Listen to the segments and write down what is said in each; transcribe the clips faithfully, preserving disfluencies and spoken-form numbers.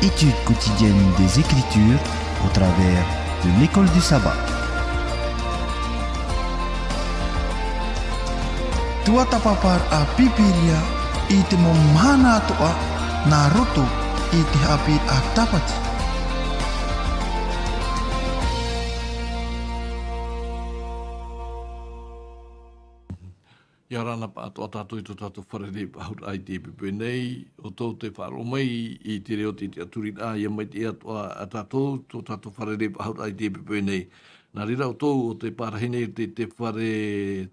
Étude quotidienne des Écritures au travers de l'école du sabbat. Tuatāpaparaʻa Pīpīria i te mau mahana atoʻa nā roto i te haʻapiʻiraʻa Tāpati. ʻIa ora na pāʻatoʻa tātou i tō tātou fārerei faʻahou i teie poʻipoʻi nei, ʻoutou tē faʻaroʻo mai i te reo tiʻatiʻaturiraʻa, ʻia maitaʻi atoʻa tātou, tō tātou fārerei faʻahou i teie poʻipoʻi nei. Nā reira ʻoutou, ʻo tē parahi nei i te, te fare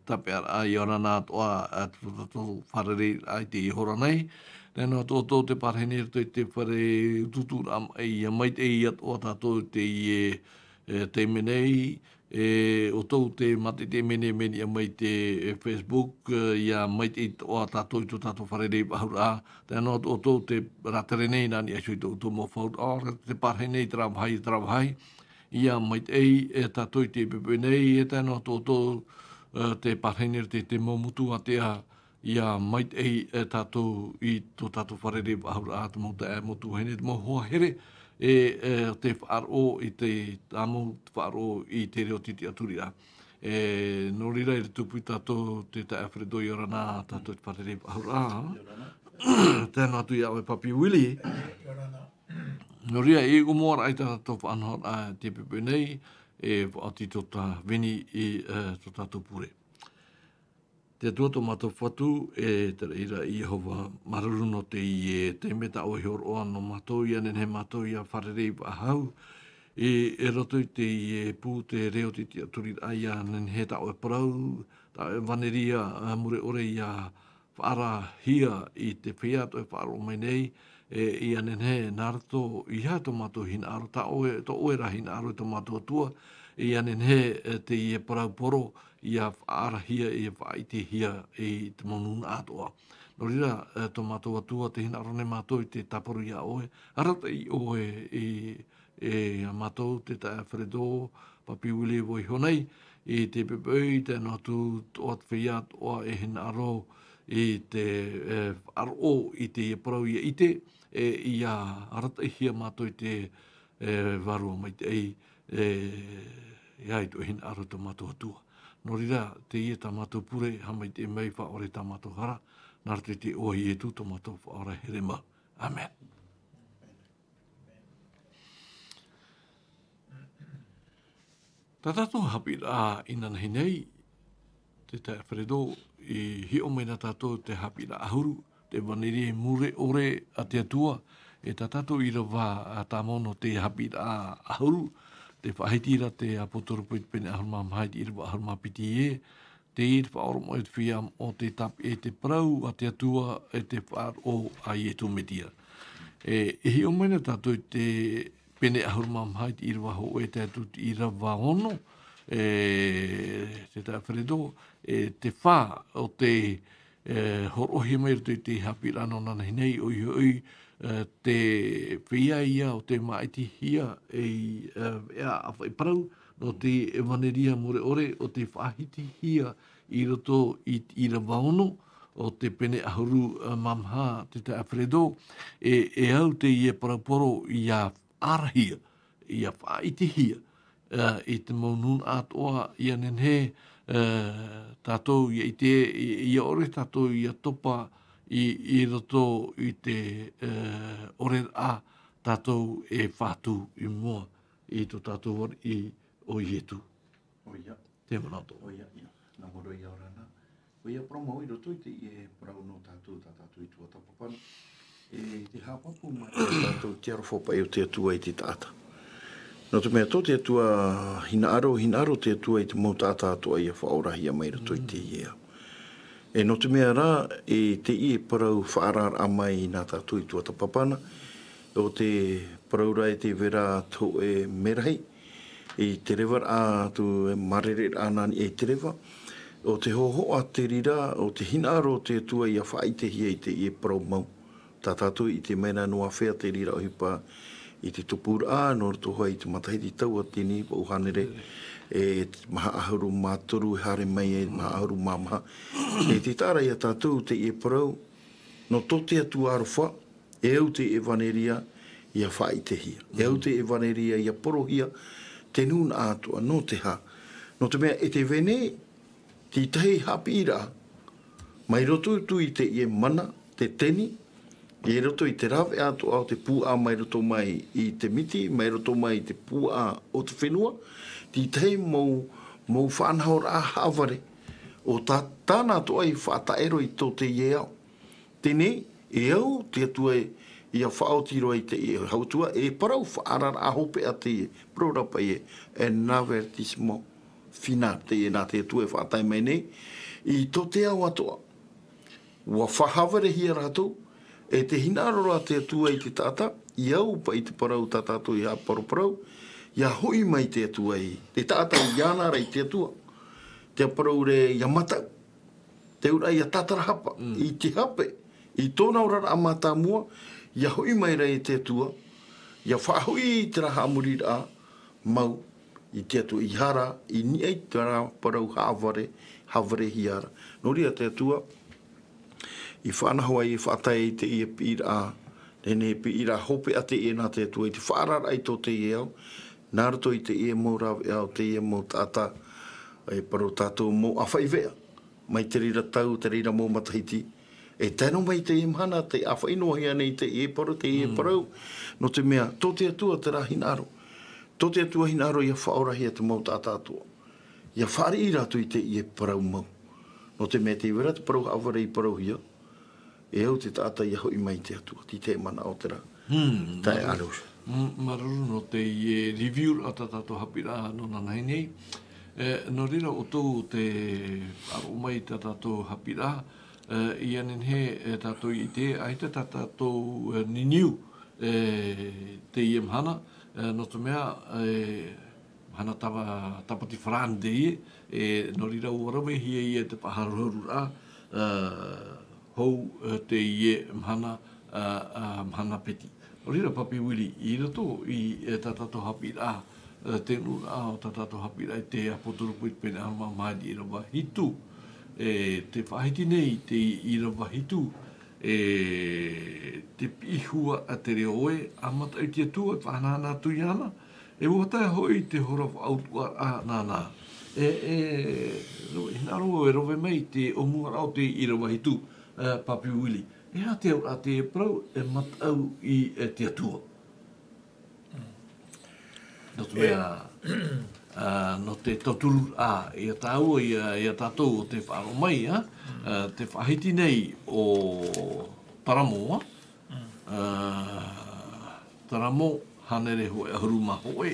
tāpeʻaraʻa, ʻia ora na atoʻa, ā, tō tātou fārereiraʻa i teie hora nei. Tae noa atu ʻoutou tē parahi nei i te, te fare utuuturaʻa mai, ʻia maitaʻi atoʻa tātou i teie, e, taime nei, e, ʻoutou tē mātaʻitaʻi mai nei, mai niʻa mai te, e, Facebook, e, ʻia maitaʻi atoʻa tātou i tō tātou fārerei faʻahouraʻa. Tae noa atu ʻoutou tē rātere nei, nā niʻa iho i tō ʻoutou mau faʻahouraʻa, tē parahi nei terā vāhi, terā vāhi. ʻIa maitaʻi, e, tātou i teie poʻipoʻi nei, e tae noa atu ʻoutou, e, tē parahi nei te, te mau motu ātea, ʻia maitaʻi, e, tātou i tō tātou fārerei faʻahouraʻa, te mau taeaʻe, mau tuahine, te mau hoa here, e, e, tē faʻaroʻo i te, tāmau faʻaroʻo i te reo tiʻatiʻaturiraʻa. E, nō reira, i te tupu ia tātou, te taeaʻe Alfredo, ʻia ora na tātou i te fārerei faʻahouraʻa. Tae noa atu iā ʻoe Papi Willie. Nō reira, i ʻōmuaraʻa i tā tātou faʻanahoraʻa i teie poʻipoʻi nei, e faʻaoti tō tā Vini i, e, tō tātou pure. Te Atua tō mātou Fatu, e te reira Iehova, māuruuru nō teie taime tā ʻoe i hōroʻa nō mātou, ʻia nehenehe mātou ʻia fārerei faʻahou, i, i roto i teie pū te reo tiʻatiʻaturiraʻa, ʻia nehenehe tā ʻoe parau, tā ʻoe ʻevaneria, ā, mure ʻore ʻia faʻaarahia i te feiā tō ʻoe faʻaroʻo mai nei, e, ʻia nehenehe nā roto i hea tō mātou hinaʻaro, tā ʻoe, tō ʻoe rā hinaʻaro e tō mātou Atua, ʻia nehenehe, e, teie parau poro, ʻia faʻaarahia, ʻia faʻaʻitehia i te mau nūnaʻa atoʻa. Nō reira, e, tō mātou Atua, tē hinaʻaro nei mātou i te tāparu iā ʻoe, arataʻi ʻoe i, e, iā mātou, te taeaʻe Alfredo, Papi Willie vau iho nei, i teie poʻipoʻi, tae noa atu tō ʻoe feiā atoʻa e hinaʻaro i te, e, faʻaroʻo i teie parau ʻia ʻite, e, ʻia arataʻihia mātou i te, e, Vārua Maitaʻi, e, ʻia ʻite ʻoe hinaʻaro tō mātou Atua. Nō reira, teie tā mātou pure, haʻamaitaʻi mai, faʻaʻore tā mātou hara, nā roto i te iʻoa o Ietu tō mātou Faʻaora here mau. ʻĀmene. Tā tātou haʻapiʻiraʻa inanahi nei, te taeaʻe Alfredo, i hiʻo mai na tātou te haʻapiʻiraʻa ʻahuru, te ʻevaneria mure ʻore a te Atua, e tā tātou ʻīrava, ā, tāmau nō te haʻapiʻiraʻa ʻahuru, tē faʻahiti ra te ʻāpōsetolo Pauro i te pene ʻahuru mā maha i te ʻīrava ʻahuru mā piti ē, teie te faʻaoromaʻi o te feiā moʻa tē tāpeʻa i te parau a te Atua, e te faʻaroʻo a Ietu Metia. E, e hiʻo mai na tātou i te pene ʻahuru mā maha i te ʻīrava hōʻē tae atu i te ʻīrava ono, e, te taeaʻe Alfredo, e, te fā o te, e, hōroʻahia mai i roto i te haʻapiʻiraʻa nō inanahi nei, ʻoia hoʻi, e, te feiā ïa ʻo tē māʻitihia ei, e, ʻāfaʻi parau, nō te ʻevaneria mure ʻore ʻo tē faʻahitihia i roto i te ʻīrava ono o te pene ʻahuru mā maha, te taeaʻe Alfredo, e, e au teie parau poro ʻia ʻārahia, ʻia faʻaʻitehia, ā, i te mau nūnaʻa atoʻa, ʻia nehenehe, ā, tātou ʻia ʻite, ʻia, ʻia ʻore tātou ʻia topa i, i roto i te, ā, ʻoreraʻa tātou e fatu i mua i tō tātou ariʻi ʻo Ietu. ʻOia. Te manaʻo atoʻa. ʻOia, ʻia. Nā ʻō ra, ʻia ora na. ʻOia, parau mau i roto i teie parau nō tātou, tā tātou i tuatāpaparaʻa. E te haʻapāpū mai tātou i te aroha paʻi o te Atua i te taʻata. Nō te mea tō te Atua hinaʻaro, hinaʻaro te Atua i te mau taʻata atoʻa ʻia faʻaorahia mai roto i teie ao. E nō te mea rā, e teie parau faʻaararaʻa mai nā tātou i tuatāpaparaʻa, ʻo te parau ra e te vera hōʻē merahi, i te revaraʻa atu, e mārereʻraʻa nā niʻa i te reva, ʻo te hōhoʻa te reira, ʻo te hinaʻaro o te Atua ʻia faʻaʻitehia i teie parau mau. Tā tātou i ʻite mai ra nō āfea te reira ʻohipa i te tupuraʻa, nō roto hoʻi i te matahiti tauatini, vaʻu hānere, e maha ʻahuru mā toru e haere mai ai, maha ʻahuru mā maha. E te taʻa ra ia tātou teie parau, nō tō te Atua aroha, e au te ʻevaneria, ia faʻaʻitehia. E au te ʻevaneria ia porohia te nūnaʻa atoʻa, nō te hā? Nō te mea e te vene, te tahi haʻapiʻiraʻa, mai roto atu i teie mana, te teni, i roto i te rāveʻa atoʻa o te pūaʻa mai roto mai i te miti, mai roto mai i te pūaʻa o te fenua, te tahi mau, mau faʻanahoraʻa haʻavare, o tā, tāna atoʻa i faʻataʻero i tō teie ao. Teie, e au te Atua e, ia faʻaoti roa i teie hautua, e parau faʻaararaʻa hopeʻa teie, parau rā paʻi ē, un avertissement final, teie nā te Atua e faʻatae mai nei, i tō te ao atoʻa. Ua faʻahavarehia rātou, e te hinaʻaro rā te Atua i te taʻata, i au paʻi te parau tā tātou i haʻaparauparau, ia hoʻi mai te Atua i, te taʻata iāna ra i te Atua, te parau rē ia mataʻu. Te auraʻa ia tātarahapa, i te hape, i tōna oraraʻa mātāmua, ia hoʻi mai ra e te Atua, ia faʻahoʻi i terā haʻamoriraʻa mau i te Atua, i hara, i niʻa i terā parau haʻavare, haʻavarehia ra. Nō reira te Atua, i faʻanaho ai, i faʻatae i teie piʻiraʻa, teie piʻiraʻa hopeʻa teie nā te Atua, i te faʻaararaʻa i tō teie ao, nā roto i teie mau rāveʻa o teie mau taʻata, e parau tātou mau ʻāfaʻi veʻa. Mai te reira tau, te reira mau matahiti. E tae noa mai teie mahana, tē ʻāfaʻi noa hia nei teie parau, teie parau. Nō te mea, tō te Atua terā hinaʻaro. Tō te Atua hinaʻaro ia faʻaorahia te mau taʻata atoʻa. Ia fāriʻi rātou i teie parau mau. Nō te mea tē vai ra te parau haʻavare i parauhia. E au te taʻata ia hoʻi mai te Atua, tē te manaʻo terā. Hmm, Tae māuruuru. Āroha. Mm, māuruuru nō teie review a tā tātou haʻapiʻiraʻa nō nānahi nei. E, nō reira ʻoutou te faʻaroʻo mai tā tātou haʻapiʻiraʻa, e, ʻia nehenehe, e, tātou i ʻite, ʻaita tā tātou, e, niniu, e, teie mahana, e, nō te mea, e, mahana tapa-, tāpati farāni teie, e, nō reira ʻua ravehia ia te faʻaharuharuraʻa, e, hou, e, teie mahana, e, e, mahana piti. Nō reira, Papi Willie, i roto i, e, tā tātou haʻapiʻiraʻa, e, te nuʻuraʻa o tā tātou haʻapiʻiraʻa i te Apoturupu i te pene ʻahuru mā maha i te ʻīrava hitu, e, tē faʻahiti nei te ʻīrava hitu, e, te piʻi hua a te reo ē, ʻa mataʻu i te Atua, e faʻahanahana atu iāna, e ʻua tae hoʻi te hora faʻautuʻaraʻa nāna. E, e, ro-, hinaʻaro e rave mai te ʻōmuaraʻa o te ʻīrava hitu, e, Papi Willie. E aha te auraʻa te parau e mataʻu i, e, te Atua? Nō te E. mea, ā, nō te tauturu, ā, ia tāua, ia, ia tātou o te faʻaroʻo mai, ā, ā, te faʻahiti nei o Taramo, ā, ā, Taramo hānere hōʻē ʻahuru mā hōʻē.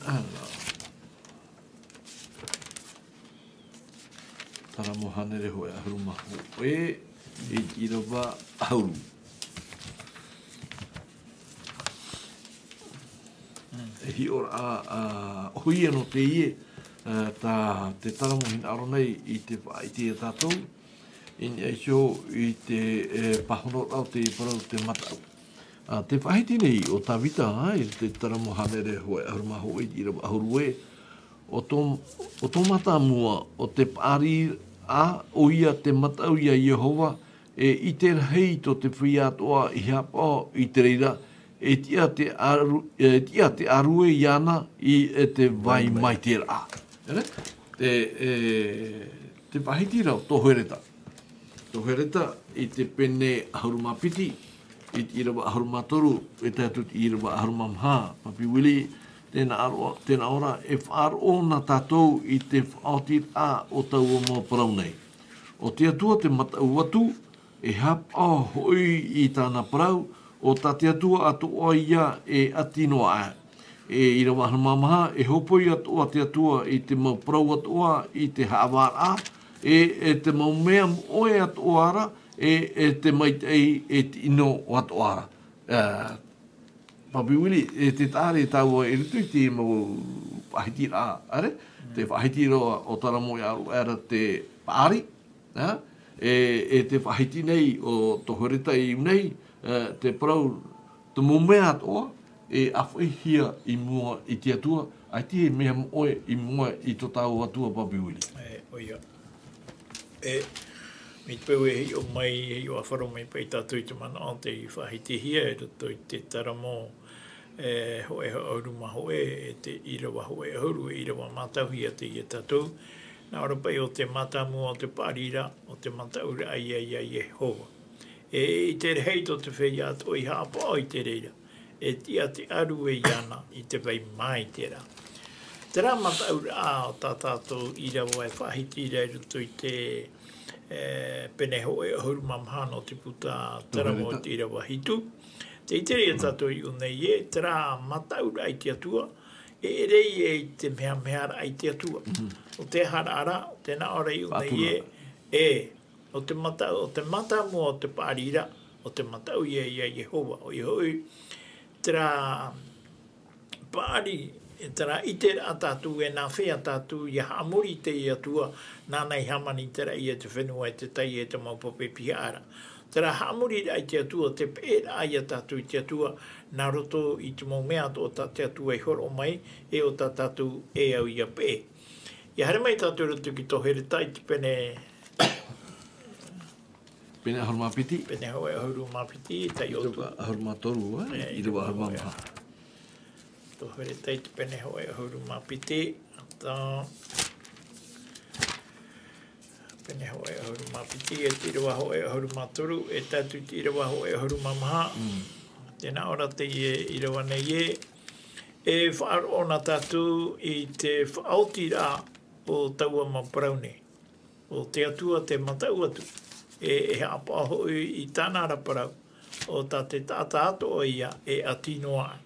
Ā, nā. Taramo hānere hōʻē ʻahuru mā hōʻē, i te ʻīrava ʻahuru. E hiʻoraʻa, ā, ʻohie nō teie, ā, tā te Taramo hinaʻaro nei i te faʻaʻite ia tātou, i niʻa iho i te, e, pāhonoraʻa o te parau te mataʻu. Ā, tē faʻahiti nei ʻo Tavita, ā, i te Taramo hānere hōʻē ʻahuru mā hōʻē i te ʻīrava ʻahuru ē, ʻo tō, ʻo tō mātāmua, ʻo te paʻari ā, ʻoia te mataʻu ia Iehova, e ʻite rahi tō te feiā atoʻa i haʻapaʻo i te reira, e tiʻa te ʻaru-, e tiʻa te ʻārue iāna i, e te vai maitaʻiraʻa. Ere? Te, e, te faʻahiti ra ʻo Tohereta. Tohereta i te pene ʻahuru mā piti, i te ʻīrava ʻahuru mā toru, e tae atu i te ʻīrava ʻahuru mā maha, Papi Willie, tē nā ʻō ra, tē nā ʻō ra, e faʻaroʻo na tātou i te faʻaotiraʻa o taua mau parau nei. ʻO te Atua te mataʻu atu, e haʻapaʻo hoʻi i tāna parau, ʻo tā te Atua atoʻa ia e ʻati noa aʻe. E ʻīrava ʻahuru mā maha, e hōpoi atoʻa te Atua i te mau parau atoʻa, i te haʻavāraʻa, e, e te mau mea moʻe atoʻa ra, e, e te maitaʻi, e te ʻino atoʻa ra. Ā, Papi Willie, e te taʻare tāua i roto i te mau faʻahitiraʻa, ʻaore? Te faʻahiti roa ʻo Taramo e ʻāruʻe ra te paʻari, ā? E, e te faʻahiti nei ʻo Tohereta i ʻō nei, e, te parau, te mau mea atoʻa, e ʻāfaʻihia i mua i te Atua, ʻaita e mea moʻe i mua i tō tāua Atua, Papi Willie. E, ʻoia. E, Mai te peu e hiʻo mai, hiʻo ʻāfaro mai paʻi tātou i te manaʻo tei faʻahitihia i roto i te taramo, e, hōʻē ʻahuru mā hōʻē, e te ʻīrava hōʻē ʻahuru, e ʻīrava mātauhia teie tātou. Nā ʻō ra paʻi ʻo te mātāmua o te paʻari ra, ʻo te mataʻuraʻa ia, ia Iehova. E, i te rahi tō te feiā atoʻa i haʻapaʻo i te reira. E tiʻa te ʻaru e iāna i te vai māitera. Terā mataʻuraʻa o tā tātou ʻīrava e faʻahiti ra i roto i te, e, pene hōʻē ʻahuru mā maha nō te puta taramo o te ʻīrava hitu. Tē ʻite ra tātou i ʻō nei ē, terā mataʻuraʻa i te Atua, e ʻere ia i te mehameha raʻa i te Atua. Mhm. ʻO te aha ra, tē nā ʻō ra i ʻō nei ē, e, ʻo te mata-, ʻo te mātāmua o te paʻari ra, ʻo te mataʻu ia, ia Iehova, ʻoia hoʻi, terā paʻari, terā ʻiteraʻa tātou e nāfea tātou ʻia haʻamori i te Atua, nāna i hāmani te raʻi e te fenua e te tai e te mau pape pihaʻa ra. Terā haʻamoriraʻa i te Atua, te peʻeraʻa ia tātou i te Atua, nā roto i te mau mea atoʻa tā te Atua i hōroʻa mai, e ʻo tā tātou e au ʻia peʻe. ʻIa haere mai tātou i roto ki tō Hereta i te pene Pene ʻahuru mā piti. Pene hōʻē ʻahuru mā piti, taiʻotu. ʻAhuru mā toru, e, ʻīrava ʻahuru mā maha. Tō Hereta i te pene hōʻē ʻahuru mā piti, tā, pene hōʻē ʻahuru mā piti, e te ʻīrava hōʻē ʻahuru mā toru, e tae atu i te ʻīrava hōʻē ʻahuru mā maha. Mm. Tē nā ʻō ra teie ʻīrava nei ē, e faʻaroʻo na tātou i te faʻaotiraʻa o taua mau parau nei. ʻO te Atua tē mataʻu atu, e, e haʻapaʻo hoʻi i tāna ra parau, ʻo tā te taʻata atoʻa ïa e ʻati noa ai.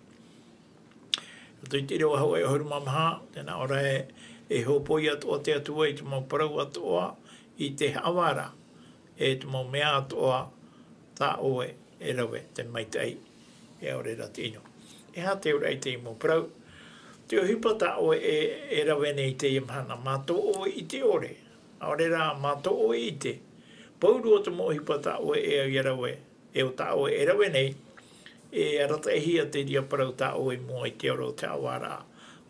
Roto i te ʻīrava hōʻē ʻahuru mā maha, tē nā ʻō ra ē, e hōpoi atoʻa te Atua i te mau parau atoʻa, i te haʻavāraʻa, e te mau mea atoʻa, tā ʻoe e rave te maitaʻi, e ʻaore rā te ʻino. E aha te auraʻa i teie mau parau? Te ʻohipa tā ʻoe e, e rave nei i teie mahana, mā tō ʻoe ʻite ʻore, ʻaore rā, mā tō ʻoe ʻite. Pauroa te mau ʻohipa tā ʻoe e au ʻia rave, e ʻo tā ʻoe e rave nei, e arataʻihia te reira parau tā ʻoe i mua i te ora o te haʻavāraʻa,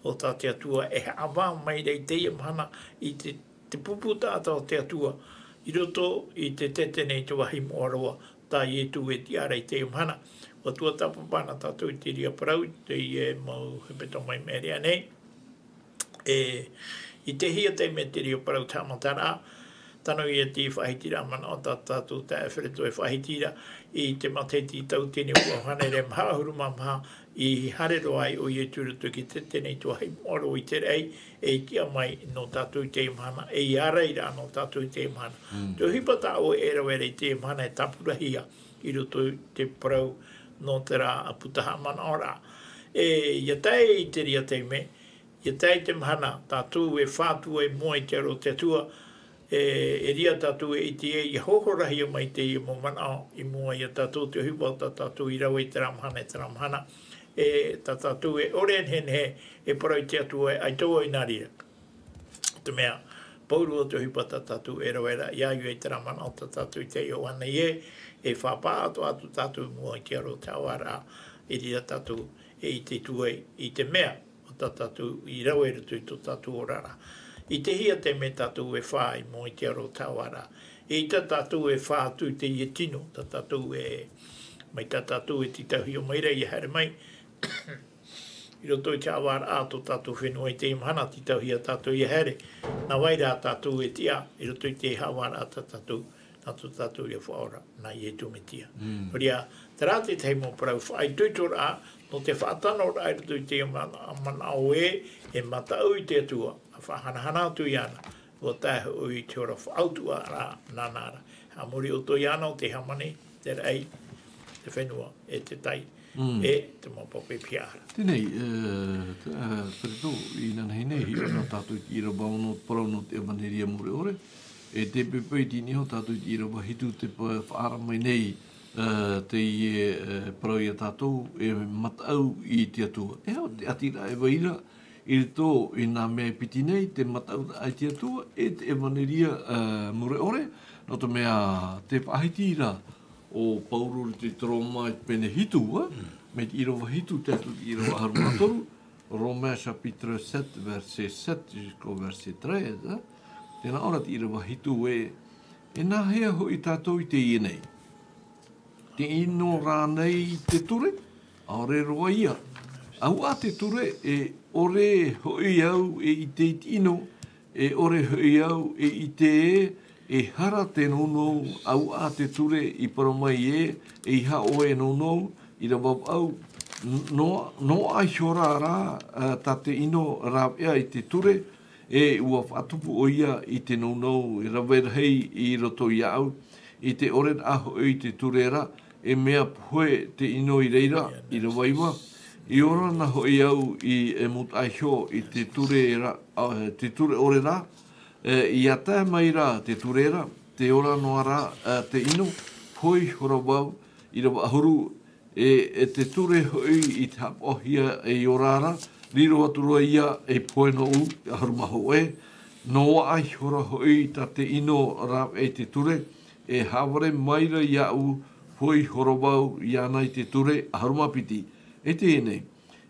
ʻo tā te Atua e haʻavā mai ra i teie mahana i te te pupu taʻata o te Atua, i roto i te tete nei te vāhi moʻa roa, tā Ietu e tiʻa ra i teie mahana. ʻUa tuatāpapa na tātou i te reira parau, i teie mau hepetoma i maʻiri aʻe nei. E, i te hia taime te reira parau te haʻamataraʻa, tano ia te faʻahitiraʻa manaʻo tā tātou taeaʻe Fereto e faʻahiti ra, i te matahiti tauatini e vaʻu hānere maha ʻahuru mā maha, i haere roa ai ʻo Ietu i roto i te tete nei te vāhi moʻa roa i te raʻi, e tiʻa mai nō tātou i teie mahana, e ʻia ārai ra nō tātou i teie mahana. Mm. Te ʻohipa tā ʻoe e rave ra i teie mahana e tāpurahia i roto i te parau nō terā puta haʻamanaʻoraʻa. E, ʻia tae i te reira taime, ʻia tae i te mahana, tātou e fā atu ai i mua i te aro o te Atua, e, e reira tātou e ʻite ai, ʻia hōhorahia mai teie mau manaʻo i mua ia tātou, te ʻohipa tā tātou i rave i terā mahana, i terā mahana, e, tā tātou e ʻore e nehenehe, e parau i te Atua e ʻaita vau i nā reira. Te mea, pauroa te ʻohipa tā tātou e rave ra, ʻia au ai i terā manaʻo tā tātou i taiʻo ānei ē, e fā pāʻatoʻa atu tātou i mua i te aro o te haʻavāraʻa, i reira tātou e ʻite atu ai i te mea, ʻo tā tātou i rave i roto i tō tātou oraraʻa. I te hia taime tātou e fā i mua i te aro o te haʻavāraʻa. ʻEita tātou e fā atu i teie tino, tā tātou e, mai tā tātou e tītauhia mai ra ʻia haere mai, i roto i te haʻavāraʻa tō tātou fenua i teie mahana, tītauhia tātou ʻia haere. Nā vai rā tātou e tiʻa, i roto i te haʻavāraʻa tā tātou, nā tō tātou ïa Faʻaora, nā Ietu Metia. Mm. Nō reira, terā te tahi mau parau faʻaitoitoraʻa, nō te faʻatanoraʻa i roto i te mana-, manaʻo ē, e mataʻu i te Atua, ʻa faʻahanahana atu iāna, ʻua tae hoʻi i te hora faʻautuʻaraʻa nāna ra. Haʻamori ʻoutou iāna ʻo tei hāmani, te raʻi, te fenua, e te tai, Mm. e te mau pape pihaʻa ra. Teie nei, e, te, e, Fereto, inanahi nei, hiʻo na tātou i te ʻīrava ono, parau nō te ʻevaneria mure ʻore, e tē pepe i te ʻīniha tātou i te ʻīrava hitu tē pa-, faʻaara mai nei, e, teie, e, parau ia tātou, e mataʻu i te Atua. E aha te ʻatiraʻa e vai ra, i roto i nā mea e piti nei, te mataʻuraʻa i te Atua, e te ʻevaneria, e, mure ʻore, nō te mea tē faʻahiti ra ʻo Pauro i te Roma i te pene hitu, e? Mm. Mai te ʻīrava hitu, tae atu i te ʻīrava ʻahuru mā toru, Romains chapitre sept, verset sept jusqu'au verset treize, e? Tē nā ʻō ra te ʻīrava hitu ē, E nāhea hoʻi tātou i teie nei? Te ʻino rānei te ture? ʻAore roa ia. ʻAuʻa te ture, e ʻore hoʻi au e ʻite i te ʻino, e ʻore hoʻi au e ʻite ē, e hara te nounou, ʻauʻa te ture i parau mai ē, e ʻeiaha ʻoe e nounou, i rave au, noa, noaʻa ihora rā, ā, tā te ʻino rāveʻa i te ture, e ʻua faʻatupu ʻoia i te nounou e rave rahi i roto iāʻu, i te ʻoreraʻa hoʻi i te ture ra, e mea pohe te ʻino i reira, i rave iva. I ora na hoʻi au i, e mūtaʻa iho i te ture ra, ā, te ture ʻore ra, e, ʻia tae mai ra te ture ra, tē ora noa ra, ā, te ʻino, pohe ihora vau, i rave ʻahuru, e, e te ture hoʻi i te haʻapaʻohia ei ora ra, riro atu roa ia ei pohe nōʻu, ʻahuru mā hōʻē, noaʻa ihora hoʻi tā te ʻino rāveʻa i te ture, e haʻavare mai ra iāʻu, pohe ihora vau iāna i te ture, ʻahuru mā piti. E teie nei,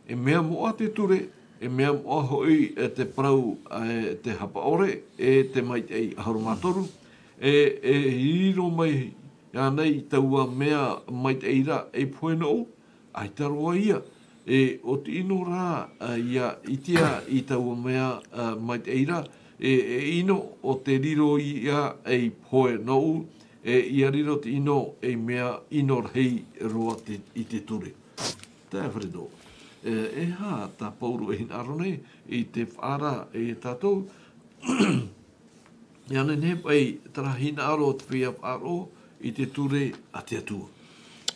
e mea moʻa te ture, e mea moʻa hoʻi, e te parau, e te haʻapaʻo ʻore, e te maitaʻi, ʻahuru mā toru, e, e riro mai ānei taua mea maitaʻi ra ei pohe nōʻu? ʻAita roa ia. E, ʻo te ʻino rā, ā, ʻia ʻitea i taua mea, ā, maitaʻi ra, e, e ʻino ʻo tē riro ia ei pohe nōʻu, e, ʻia riro te ʻino ei mea ʻino rahi roa te, i te ture. Tae Alfredo. E, e aha tā Pauro e hinaʻaro nei i te faʻaara e tātou, ʻia nehenehe paʻi terā hinaʻaro o te feiā faʻaroʻo i te ture a te Atua.